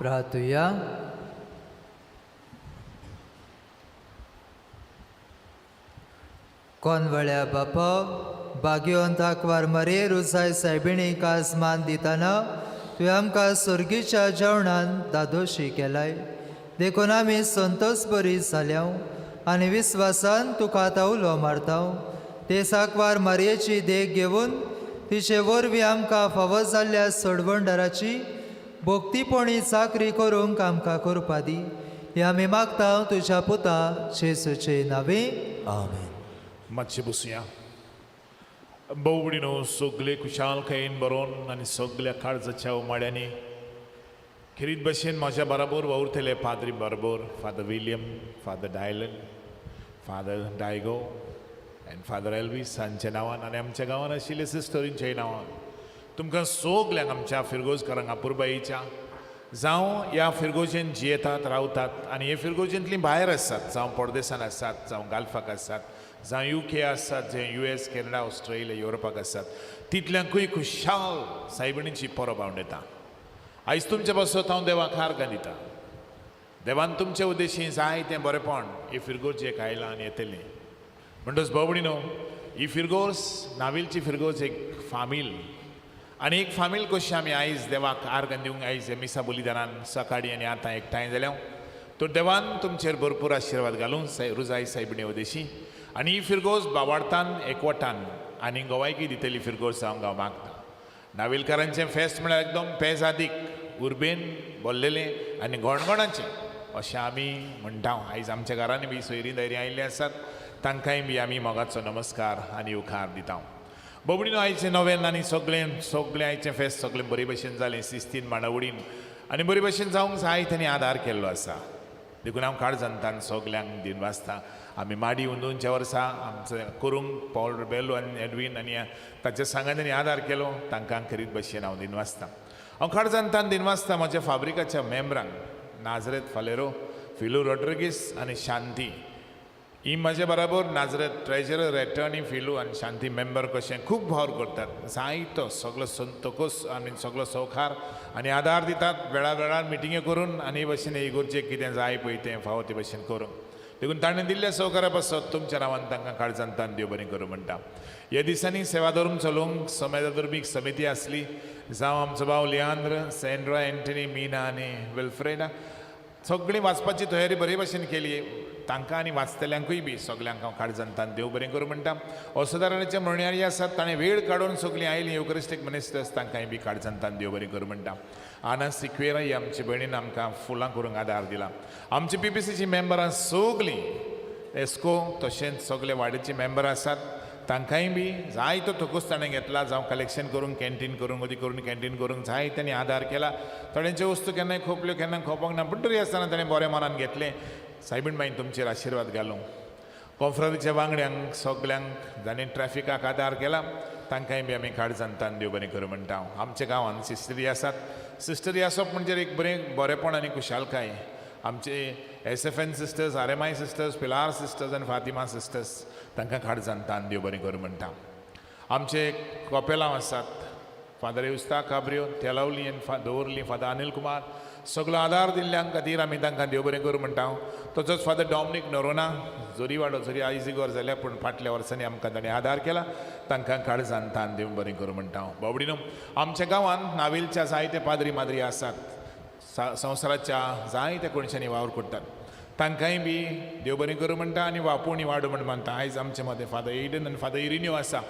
प्रार्थुया. कोनवळ्या बापा, बागयोन आंकवार मारये रुजाय सायबिणीक आज मान दितना तुवें आमकां सोर्गीच्या जेवणान दादोशी केलाय, देखून आमी संतोस बरी जाल्या आनी विस्वासान तुका आतां उलो मारता. ते साकवार मारयेची देख घेवन तिचे वरवीं आमकां फावो जाल्ल्या सोडवणदाराची भक्तीपणी चाकरी करूंक आमकां करपा दी. हें आमी मागता तुज्या पुता जेजूचे नांवे.
आमेन.
मातशें बसुया. बोवडिनो सगळे खुशालकायेन बरोवन आनी सगल्या काळजाच्या उमाळ्यांनी खेरीत भशेन म्हाज्या बराबर वावुरतले पाद्री बरोबर father William, father Dylan, father Diego आनी फादर एल्वीस हांच्या नांवान आनी आमच्या गांवान आशिल्ले सिस्टरींच्या नांवान तुमकां सगल्यांक आमच्या फिरगोजकारांक अपुरबायेच्या, जावं ह्या फिरगोजेन जियेतात रावतात आनी हे फिरगोजेंतलीं भायर आसात, जावं परदेसान आसात, जावं गाल्फाक आसात, जावं युके आसात, जे यू एस, कॅनडा, ऑस्ट्रेलिया, युरोपाक आसात, तितल्यांकूय खुशाल सायबिणीची परब हांव दिता. आयज तुमचे पासत हांव देवाक आर्गां दिता. देवान तुमचे उद्देशी जाय तें बरेपण ही फिरगोजेक आयलां आनी येतलें. म्हणटच बाबडी न्हू ही फिरगोज, नावेलची फिरगोज एक फामील आनी एक फामील कशी आमी आयज देवाक आर्गां दिवंक आयज मिसा बलिदानान सकाळीं आनी आतां एकठांय जाल्या. तर देवान तुमचेर भरपूर आशिर्वाद घालून रुजाय सायबिणी उद्देशी आनी ही फिरगोज बावाडतान एकवटान आनी गोवायकी दितली फिरगोज जावंक हांव मागता. नावेलकारांचें फेस्त म्हळ्यार एकदम पेजादीक उर्बेन बोल्लेलें आनी गोणगोणाचें अशें आमी म्हणटा. आयज आमच्या घरांनी बी सोयरीं दायरीं आयिल्लीं आसात, तांकांय बी आमी मोगाचो नमस्कार आनी उपकार दिता. बोबडीनो आयचें नवेन आनी सगळें सगळें आयचें फेस्त सगळें बरे भशेन जालें, शिस्तीन मांडावडीन आनी बरे भशेन जावंक जाय तांणी आदार केल्लो आसा. देखून हांव काळजांतान सगल्यांक दिनवासता. आमी माडी अंदूच्या वर्सा आमचो करूंक पॉल रिबेलो आनी एडवीन आनी ताच्या सांगांनी आदार केलो, तांकां खेरीत भशेन हांव दिनवासता. हांव काळजांतान दिनवासता म्हज्या फाब्रिकाच्या मेम्बरांक, नाजरेत फालेरो, फिलू रॉड्रिगीस आनी शांती ही म्हजे बराबर नाजरेत ट्रेजरर एटर्नी फिलू आनी शांती मेंबर कशें खूब वावर करतात. जायतो सगलो संतोकूच आनी सगलो सवकार आनी आदार दितात वेळा वेळार मिटिंग्यो करून आनी हे भशेन इगोर्जेक कितें जाय पळय तें फावो ते भशेन करूंक. देखून ताणें दिल्ल्या सवकारा पासत तुमच्या नांवान तांकां काळजांतान देव बरें करूं म्हणटा. ह्या दिसांनी सेवा धरून चलोवंक समाजाधर्मीक समिती आसली, जावं आमचो भाव लियांद्र, सेंड्रा, एंटनी, मीना आनी विल्फ्रेडा सगळीं वाचपाची तयारी बरे भशेन केली. तांकां आनी वाचतल्यांकूय बी सगल्यांक हांव काळजांतान देव बरें करूं म्हणटा. असदाराचे म्हणयारी आसात, ताणें वेळ काडून सगळीं आयलीं युकरिस्टीक मिनिस्टर्स, तांकांय बी काळजांतान देव बरें करूं म्हणटा. आना सिक्वेरा ही आमची भयणीन आमकां फुलां करूंक आदार दिला. आमची पीपीसीची मेंबरां सगळीं एस्को तशेंच सगळे वाडीची मेंबर आसात, तांकांय बी जायतो थोकोस ताणें घेतला, जावं कलेक्शन करूंक, कॅन्टीन करूंक, अदी करून कॅन्टीन करूंक जाय ताणें आदार केला. थोड्यांच्यो वस्तू केन्नाय खोपल्यो केन्ना खोपोंक ना, पूण तरी आसतना ताणें बऱ्या मनान घेतलें. सायबीण बायन तुमचेर आशिर्वाद घालूं. कॉन्फ्ररीच्या वांगड्यांक सगल्यांक जाणीं ट्रॅफिकाक आदार केला तांकांय बी आमी काळजांतान देव बरें करूं म्हणटा. आमच्या गांवांत सिस्टरी आसात. सिस्टरी आसप म्हणजे एक बरें बरेपण आनी खुशालकाय. आमचे S F N sisters, R M I sisters, Pilar sisters आनी फातिमा सिस्टर्स तांकां काळजांतान देव बरें करूं म्हणटा. आमचे कॉपेलांव आसात, फादर युस्ता काब्रियो, तेलावली आनी दवरली फादर अनिल कुमार, सगलो आदार दिल्ल्यां खातीर आमी तांकां देव बरें करूं म्हणटा. तसोच फादर डॉमनीक नोरोना, जोरीवाडो जरी आयजिगोर जाल्या पूण फाटल्या वर्सांनी आमकां ताणें आदार केला, तांकां काळजांतान देव बरें करूं म्हणटा. बाबडीनो आमच्या गांवांत नावेलच्या जायते पाद्री माद्री आसात, संवसाराच्या जायत्या कोणशांनी वावर करतात, तांकांय बी देव बरें करूं म्हणटा आनी वापोवणी वाडो म्हण मानता. आयज आमचे मदें फादर एडन आनी फादर इरिन्यू आसा.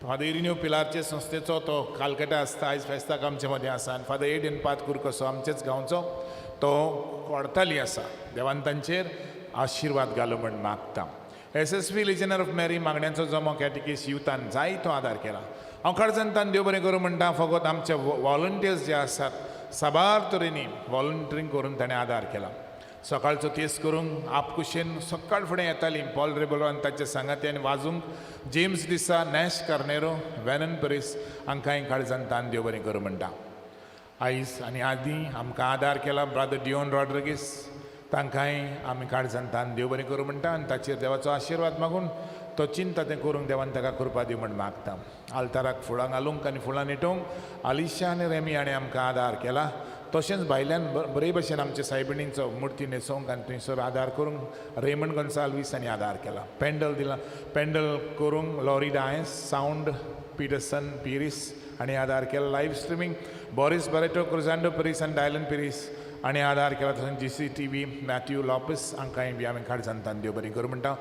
फादर इरिन्यू पिलारचे संस्थेचो तो कालकटा आसता, आयज फेस्ताक आमचे मदें आसा. आनी फादर एडन पातकूर कसो आमचेच गांवचो तो कोडताली आसा. देवान तांचेर आशिर्वाद घालो म्हण मागता. S S V legionnaire of Mary मागण्यांचो जमो कॅटिकीस युथान जायतो आदार केला. हांव काळजांतान देव बरें करूं म्हणटा. फकत आमचे वॉलंटियर्स जे आसात साबार तरेनी वॉलंटियरींग करून ताणें आदार केला. सकाळचो तेस करूंक आपकुशेन सकाळ फुडें येतालीं पॉल रेबलो आनी ताच्या सांगात्यान वाजूंक James D'Sa, Nash Carneiro, venom परीस हांकांय काळजांतान देव बरें करूं म्हणटा. आयज आनी आदीं आमकां आदार केला ब्रादर डिओन रॉड्रिगीस, तांकांय आमी काळजांतान देव बरें करूं म्हणटा आनी ताचेर देवाचो आशिर्वाद मागून तो चिंता तें करूंक देवान ताका कृपा दी म्हण मागता. आल्ताराक फुलां घालूंक आनी फुलां निटोवंक आलिशा आनी रेमी हाणें आमकां आदार केला, तशेंच भायल्यान बरे भशेन आमचे सायबिणींचो मुर्ती न्हेसोवंक आनी थंयसर आदार करूंक रेमंड गोन्साल्वीस हांणी आदार केला. पेंडल दिला, पेंडल करूंक लॉरी डायस, सावंड पिटरसन पिरीस हांणी आदार केला. लायव्ह स्ट्रिमींग बॉरीस बरेटो, क्रुजांडो पिरीस आनी डायलन पिरीस हांणी आदार केला. तशेंच GCTV Matthew Lopes हांकांय बी आमी काळजांतान देव बरें करूं म्हणटा.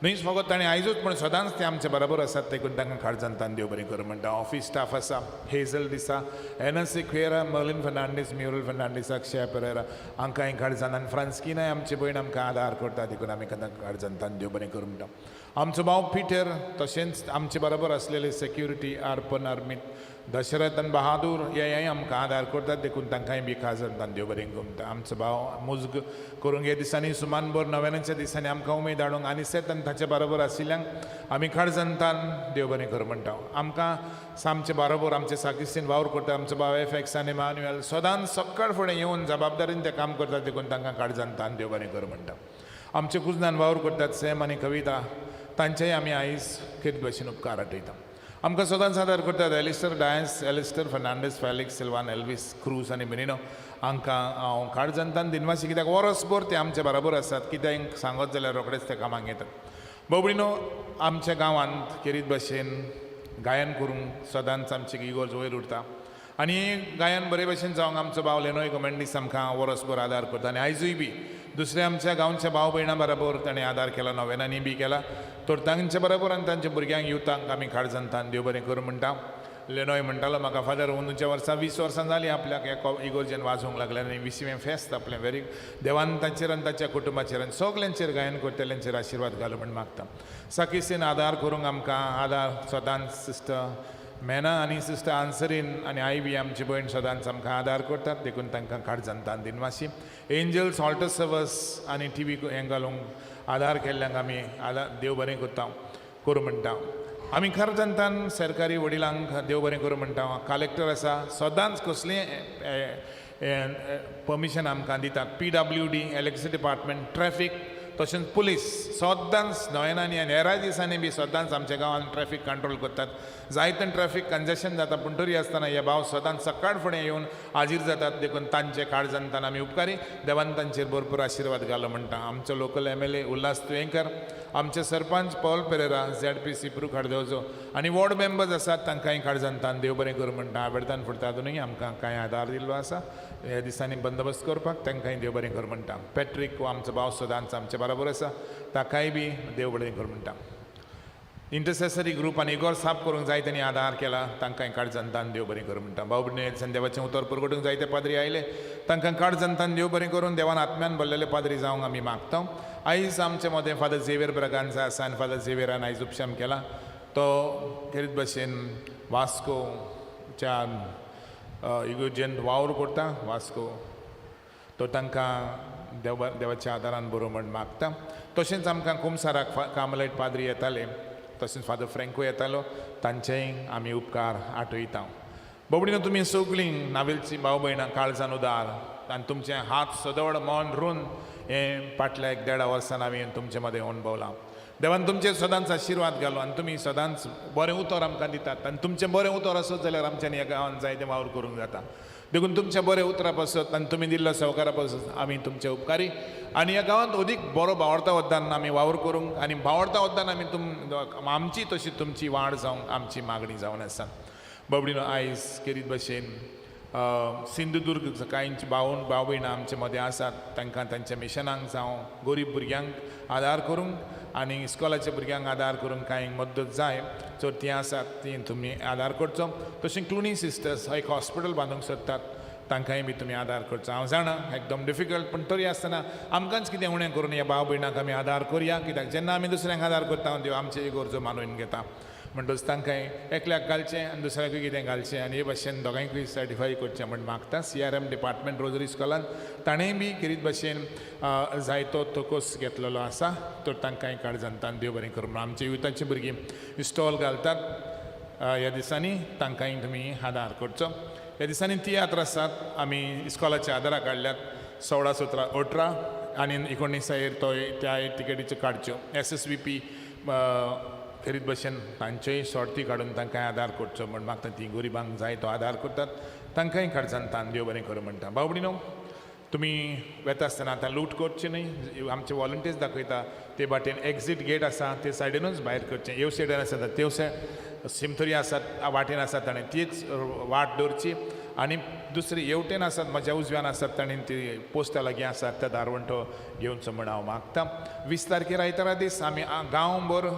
न्हूच फकत ताणें आयजूच पूण सदांच ते आमचे बरोबर आसात, देखून तांकां काळजांतान देव बरें करूं म्हणटा. ऑफीस स्टाफ आसा, हेझल दिसा, एनस Sequeira, Marlene Fernandes, Muriel Fernandes, Akshaya Pereira हांकांय काळजान आनी फ्रांस्किनाय आमचे भयण आमकां आदार करता, देखून आमी तांकां काळजांतान देव बरें करूं म्हणटा. आमचो भाव पिटर तशेंच आमचे बरोबर आसलेले सेक्युरिटी अर्पण, अर्मीत, दशरथ आनी बहादूर हेय आमकां आदार करतात, देखून तांकांय बी काळजांतान देव बरें करूं म्हणटा. आमचो भाव मुजग करूंक ह्या दिसांनी सुमानभर नव्यानाच्या दिसांनी आमकां उमेद हाडूंक आनी सेत आनी ताचे बरोबर आशिल्ल्यांक आमी काळजांतान देव बरें करूं म्हणटा. आमकां आमचे बरोबर आमचे साकिस्तीन वावर करता आमचो भाव एफ एक्स आनी मान्युएल सदांच सकाळ फुडें येवन जबाबदारीन ते काम करतात, देखून तांकां काळजांतान देव बरें करूं म्हणटा. आमचे कुजनान वावर करतात सॅम आनी कविता, तांचेय आमी आयज खेत भशेन उपकार आठयता. आमकां सदांच आदार करतात एलिस्टर डायस, एलिस्टर फर्नांडीस, फेलिक्स सिल्वान, एल्वीस क्रूज आनी मिनिनो हांकां हांव काळजांतान दिनवासी, कित्याक वरसभर ते आमचे बरोबर आसात. कित्याक सांगत जाल्यार रोखडेच ते कामाक येतात. बाबडीनो, आमच्या गांवांत खेरीत भशेन गायन करूंक सदांच आमची इगोर्ज वयर उरता आनी गायन बरे भशेन जावंक आमचो भाव लेनोय गोमेंडीस आमकां वरसभर आदार करता आनी आयजूय बी दुसऱ्या आमच्या गांवच्या भाव भयणां बरोबर ताणें आदार केला, नोवेनांनी बी केला. तर तांचे बरोबर आनी तांच्या भुरग्यांक युथांक आमी काळजांतान देव बरें करूं म्हणटा. लेनोय म्हणटालो म्हाका, फादर अंदूच्या वर्सा 20 वर्सां जालीं आपल्याक ह्या इगोर्जेन वाजोवंक लागले आनी विसवें फेस्त आपलें वेरी देवान तांचेर आनी ताच्या कुटुंबाचेर आनी सगल्यांचेर गायन करतल्यांचेर आशिर्वाद घालूं म्हण मागता. साकिस्तीन आदार करूंक आमकां आदार सदांच सिस्टर मेना आनी सिस्टर आन्सरीन आनी आई बी आमची भयण सदांच आमकां आदार करतात, देखून तांकां काळजांतान दिनवासी. एंजल्स ऑल्टर सर्वस आनी टीव्ही हें घालूंक आदार केल्ल्यांक आमी आदार देव बरें करता करूं म्हणटा. आमी काळजांतान सरकारी वडिलांक देव बरें करूं म्हणटा. कलेक्टर आसा, सदांच कसलीय परमिशन आमकां दितात. PWD, electricity department, traffic तशेंच पुलीस सदांच नोवेनांनी आनी हेराय दिसांनी बी सदांच आमच्या गांवांत ट्रॅफीक कंट्रोल करतात. जायते ट्रॅफीक कंजेशन जाता पूण तरी आसतना हे भाव सदांच सकाळ फुडें येवन हाजीर जातात, देखून तांचे काळजांतान आमी उपकारी. देवान तांचेर भरपूर आशिर्वाद घालो म्हणटा. आमचो लोकल MLA Ulhas Tuyenkar, आमचे सरपंच पॉल पेरेरा, ZPC प्रू खाडदेवचो आनी वॉर्ड मेंबर्स आसात तांकांय काळजांतान देव बरें करूं म्हणटा. आबेर्तान फुडतादूनय आमकां कांय आदार दिल्लो आसा ह्या दिसांनी बंदोबस्त करपाक, तांकांय देव बरें करूं म्हणटा. पॅट्रीक हो आमचो भाव सदांच आमचे बरोबर आसा, ताकाय बी देव बरें करूं म्हणटा. इंटरसेसरी ग्रूप आनी इगोर्ज साफ करूंक जाय तेणी आदार केला, तांकांय काळजांतान देव बरें करूं म्हणटा. भाव भयणी, देवाचें उतर परगटूंक जायते पाद्री आयले, तांकां काळजांतान देव बरें करून देवान आत्म्यान भरलेले पाद्री जावंक आमी मागता. आयज आमचे मदें फादर झेवियर ब्रागांजा आसा आनी फादर झेवियरान आयज उपशम केला. तो खेरीत भशेन वास्कोच्या इगोर्जेन वावर करता वास्को, तो तांकां देवाच्या आदारान बरो म्हण मागता. तशेंच आमकां कुमसाराक कार्मलायट पाद्री येताले, तशेंच फादर फ्रँको येतालो, तांचेय आमी उपकार आठयता. बाबडीनो, तुमी सगळीं नावेलची भाव भयणां काळजान उदार आनी तुमचे हात सदळ मन रून हें फाटल्या एक देडा वर्सान हांवें तुमचे मदें अणभवलां. देवान तुमचेर सदांच आशिर्वाद घालो आनी तुमी सदांच बरें उतर आमकां दितात आनी तुमचें बरें उतर आसत जाल्यार आमच्यानी ह्या गांवांत जायतें वावर करूंक जाता. देखून तुमच्या बऱ्या उतरा पासत आनी तुमी दिल्लो सहकारा पासत आमी तुमचे उपकारी आनी ह्या गांवांत अदीक बरो बावडता वद्दान आमी वावर करूंक आनी बावडता वद्दान आमी आमची तशी तुमची वाड जावंक आमची मागणी जावन आसा. बाबडीनो, आयज खेरीत भशेन सिंधुदुर्ग कांय भाव भयणां आमचे मदें आसात, तांकां तांच्या मिशनांक जावं गरीब भुरग्यांक आदार करूंक आनी इस्कॉलाच्या भुरग्यांक आदार करूंक कांय मदत जाय तर तीं आसात, तीं तुमी आदार करचो. तशें क्लुनी सिस्टर्स एक हॉस्पिटल बांदूंक सोदतात, तांकांय बी तुमी आदार करचो. हांव जाणा एकदम डिफिकल्ट, पूण तरी आसतना आमकांच कितें उणें करून ह्या भाव भयणांक आमी आदार करया, कित्याक जेन्ना आमी दुसऱ्यांक आदार करता देव आमचे गरजो मानून घेता. म्हणटच तांकां एकल्याक घालचें आनी दुसऱ्याकूय कितें घालचें आनी हे भाशेन दोगांयकूय सर्टिफाय करचें म्हण मागता. CRM department rosary स्कॉलान ताणेंय बी खेरीत भाशेन जायतो तकोस घेतलेलो आसा, तर तांकांय काळजांतान देव बरें करूं. आमच्या युथाची भुरगीं स्टॉल घालतात ह्या दिसांनी, तांकांय तुमी आदार करचो. ह्या दिसांनी तियात्र आसात, आमी इस्कॉलाच्या आदारा काडल्यात 16, 17, 18 आनी 19 तो त्या तिकेटीच्यो काडच्यो. SSVP खेरीत भशेन तांचेय सोर्ती काडून तांकां आदार करचो म्हण मागता. ती गरिबांक जाय तो आदार करतात, तांकांय काळजान तान देव बरें करूं म्हणटा. भाव भयणीनो, तुमी वेता आसतना आतां लूट करची न्हय. आमचे वॉलंटियर्स दाखयता ते वाटेन एक्झीट गेट आसा ते सायडीनूच भायर करचें. ह्यो सायडीन आसा त्यो सिमतरी आसात वाटेन आसात ताणें तीच वाट दवरची आनी दुसरी हेवटेन आसात म्हज्या उजव्यान आसात ताणें ती पोस्टा लागीं आसात त्या दारवंटो घेवचो म्हण हांव मागता. 20 तारखेर आयतारा दीस आमी गांवभर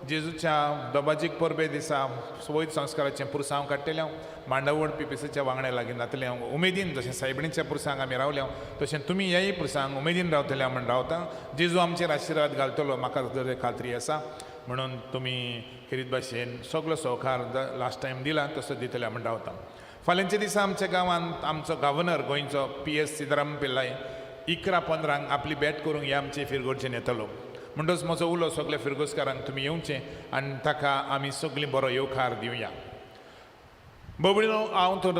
जेजूच्या दोबाजीक परबे दिसा वैद संस्काराचें पुरसांव काडटलें. हांव मांडावळ पीपीसीच्या वांगड्या लागीं जातलें. हांव उमेदीन जशें सायबिणीच्या पुरसांक आमी रावल्या तशें तुमी ह्याय पुरसांक उमेदीन रावतले म्हण रावता. जेजू आमचेर आशिर्वाद घालतलो म्हाका जर खात्री आसा. म्हणून तुमी खेरीत भाशेन सगलो सहकार लास्ट टायम दिला तसो दितले म्हण रावता. फाल्यांच्या दिसा आमच्या गांवांत आमचो गव्हर्नर गोंयचो PS Sitaram Pillai 11:15 आपली भेट करूंक ह्या आमचे फिरगोर्जेन येतलो. म्हणटच म्हजो उलो सगल्या फिरगोजकारांक तुमी येवचें आनी ताका आमी सगळीं बरो येवकार दिवया. बाबडीनो, हांव तर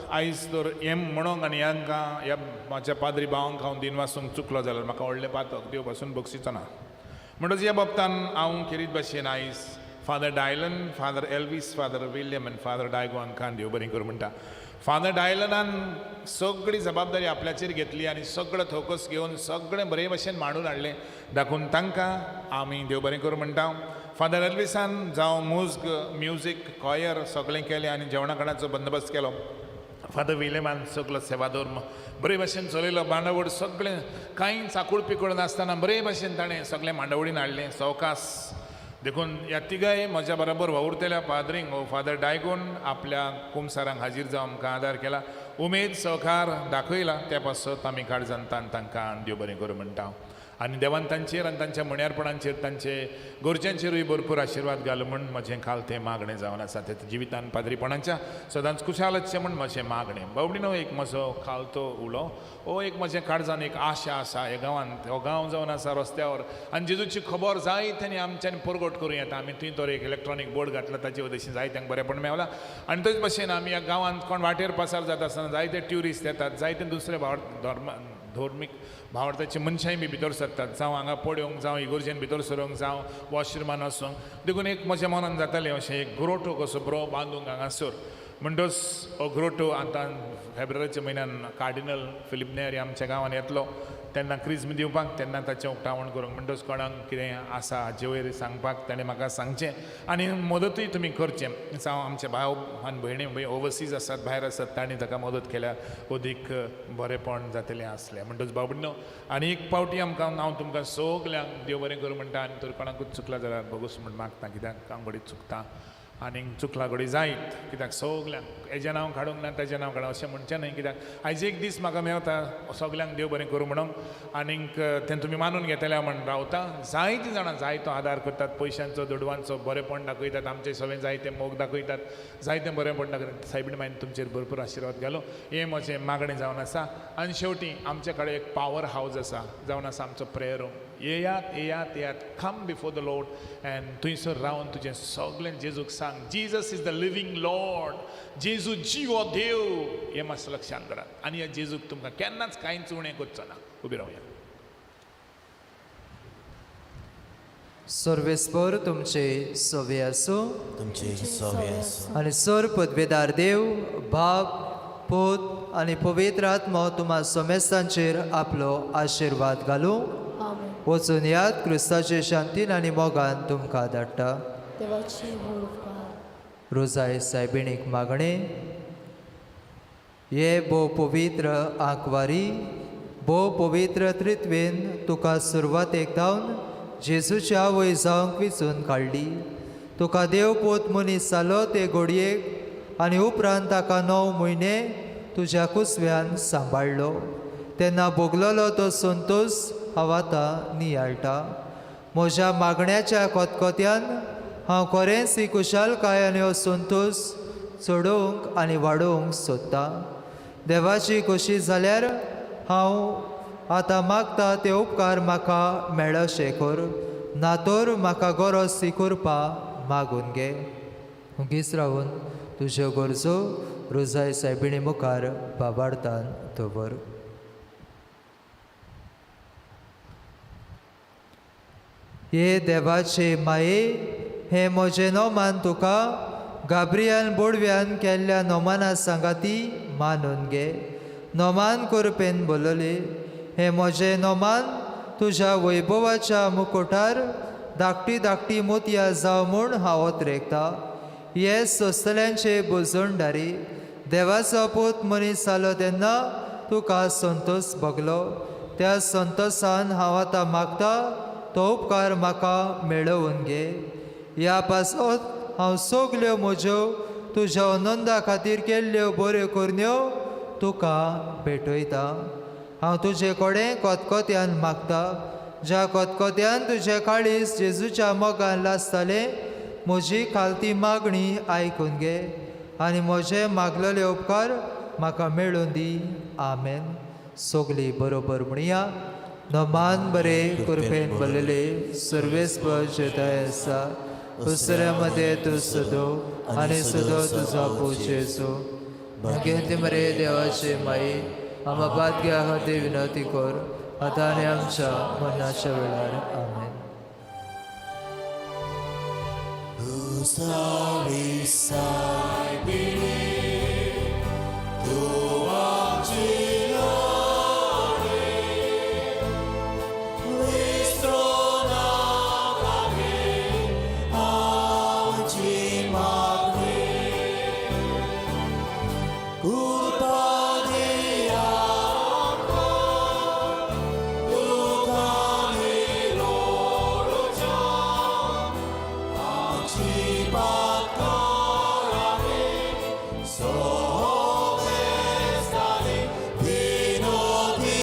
आयज तर हें म्हणोंक आनी हांकां ह्या म्हाज्या पाद्री भावांक हांव दिनवासूंक चुकलो जाल्यार म्हाका व्हडलें पातक देव पासून बक्षिचो ना. म्हणटच ह्या बाबतान हांव खेरीत भाशेन आयज Father Dylan, Father Elvis, Father William आनी फादर डायगो हांकां देव बरें करूं म्हणटा. फादर डायलनान सगळी जबाबदारी आपल्याचेर घेतली आनी सगळो थोकस घेवन सगळें बरे भशेन मांडून हाडलें दाखोवन तांकां आमी देव बरें करूं म्हणटा. फादर एल्विसान जावं मुज्ग म्युजीक कॉयर सगळें केलें आनी जेवणा खाणाचो बंदोबस्त केलो. फादर विलियमान सगलो सेवाधर्म बरे भशेन चलयलो. मांडावळ सगळें कांय चाकूळ पिकूळ नासतना बरे भशेन ताणें सगळें मांडावळीन हाडलें सवकास. देखून ह्या तिगाय म्हज्या बरोबर वावुरतल्या पाद्रींक हो फादर डायगोन आपल्या कुमसारांक हाजीर जावन आमकां आदार केला, उमेद सहकार दाखयला. त्या पासत आमी काळजान तांकां देव बरें करूं म्हणटा आनी देवान तांचेर आनी तांच्या म्हण्यारपणांचेर तांचे गरजांचेरूय भरपूर आशिर्वाद घालो म्हूण म्हजें खाल तें मागणें जावन आसा. ते जिवितान पाद्रीपणाच्या सदांच खुशालचें म्हूण म्हजें मागणें. बावडीनो, एक म्हजो खालतो उलो हो एक म्हजें काळजान एक आशा आसा ह्या गांवांत. हो गांव जावन आसा रस्त्यावर आनी जेजूची खबर जायत्यांनी आमच्यांनी परगट करूं येता. आमी थंय तर एक इलेक्ट्रॉनीक बोर्ड घातला ताचे वटेन जायत्यांक बरेंपण मेवलां. आनी तशें भशेन आमी ह्या गांवांत कोण वाटेर पासार जाता आसतना जायते ट्युरिस्ट येतात, जायते दुसरे भाव धर्म धर्मीक भावार्थाची मनशांय बी भितर सरतात, जावं हांगा पळोवंक, जावं इगोर्जेन भितर सरूंक, जावं वॉशरुमान वचूंक. देखून एक म्हज्या मनान जातालें अशें एक ग्रोटो कसो बरो बांदूंक हांगासर. म्हणटच हो ग्रोटो आतां फेब्रुवारीच्या म्हयन्यान कार्डिनल फिलीप नेरी आमच्या गांवांत येतलो तेन्ना क्रिज्म दिवपाक, तेन्ना ताचें उक्तावण करूंक. म्हणटच कोणाक कितें आसा हाचे वयर सांगपाक ताणें म्हाका सांगचें आनी मदतूय तुमी करचें. जावं आमचे भाव आनी भयणी ओवरसीज आसात, भायर आसात, तांणी ताका मदत केल्यार अदीक बरेंपण जातलें आसलें. म्हणटच बाबडीनो, आनी एक पावटी आमकां हांव तुमकां सगल्यांक देव बरें करूं म्हणटा आनी तर कोणाकूच चुकला जाल्यार भोगोस म्हण मागता, कित्याक हांव घडये चुकता आनी चुकला घडये जायत. कित्याक सगल्यांक हेजें नांव काडूंक ना ताजें नांव काडूंक अशें म्हणचें न्हय, कित्याक आयज एक दीस म्हाका मेवता सगल्यांक देव बरें करूं म्हणून आनीक तें तुमी मानून घेतले म्हण रावता. जायतीं जाणां जायतो आदार करतात, पयशांचो दुडवांचो बरेंपण दाखयतात, आमचें सगळें जायतें मोग दाखयतात, जायतें बरेंपण दाखयतात. सायबीण मायन तुमचेर भरपूर आशिर्वाद घालो हें म्हजें मागणें जावन आसा. आनी शेवटी आमचे कडेन एक पावर हावज आसा जावन आसा आमचो प्रेयर रूम. येयात येयात येयात, come before the Lord and थंयसर रावन तुजें सगळें जेजूक सांग. Jesus is the living Lord, जेजू जिवो देव हें मातशें लक्षांत दवरात. आनी ह्या जेजूक तुमकां केन्नाच कांयच उणें करचो ना. उबी रावया.
सर्वेस्पर तुमचे सोवे आसूं,
तुमचे सोवे आसूं.
आनी सर पदवेदार देव बाप पूत आनी पवित्र आत्मो तुमा सोमेस्तांचेर आपलो आशिर्वाद घालूं. वचून याद क्रिस्ताचे शांतीन आनी मोगान तुमकां धाडटा.
देवाचे व्हड उपकार.
रोजाय सायबिणीक मागणें. हे भोव पवित्र आंकवारी, भोव पवित्र त्रित्वेन तुका सुरवातेक धावन जेजूच्या आवय जावंक विचून काडली. तुका देव पोत मनीस जालो ते घोडयेक आनी उपरांत ताका 9 म्हयने तुज्या कुसव्यान सांबाळ्ळो. तेन्ना भोगलेलो तो संतोश हांव आतां नियाळटा. म्हज्या मागण्याच्या कोतकोत्यान हांव खरेंच ही कुशालकाय आनी हो संतोश चडोवंक आनी वाडोवंक सोदतां. देवाची खोशी जाल्यार हांव आतां मागता ते उपकार म्हाका मेळशे कर, ना तर म्हाका गरज ती करपा मागून घे. ओगीच रावन तुज्यो गरजो रोजाय सायबिणी मुखार बाबार्थान दवर. हे देवाचे माये, हें म्हजें नोमान तुका गाब्रियान बोडव्यान केल्ल्या नोमाना सांगाती मानून घे. नोमान करपेन बोलले हें म्हजें नोमान तुज्या वैभवाच्या मुकोटार धाकटी धाकटी मोतयां जावं म्हूण हांव ओतरेकता. हे सोंसतल्यांचे बोजोणदारी देवाचो पूत मनीस जालो तेन्ना तुका संतोश भोगलो. त्या संतोसान हांव आतां मागता तो उपकार म्हाका मेळोवन घे. ह्या पासत हांव सगल्यो म्हज्यो तुज्या आनंदा खातीर केल्ल्यो बऱ्यो करण्यो तुका भेटयता. हांव तुजे कडेन कोतकोत्यान मागता, ज्या कोतकोत्यान तुजें काळीज जेजूच्या मोगान लासतालें म्हजी खालती मागणी आयकून घे आनी म्हजे मागलेले उपकार म्हाका मेळून दी. आमेन. सगली बरोबर म्हणया. नमान बरे कृपेन भरलेले सर्वेस्पर जेताय आसा, दुसऱ्या मदें तूं सदो आनी सदो तुजो पूत जेजू. मागीर मरे देवाचे माई आमा भाग्या खातीर विनंती कर आतां आनी आमच्या मरणाच्या वेळार. आमेन.
So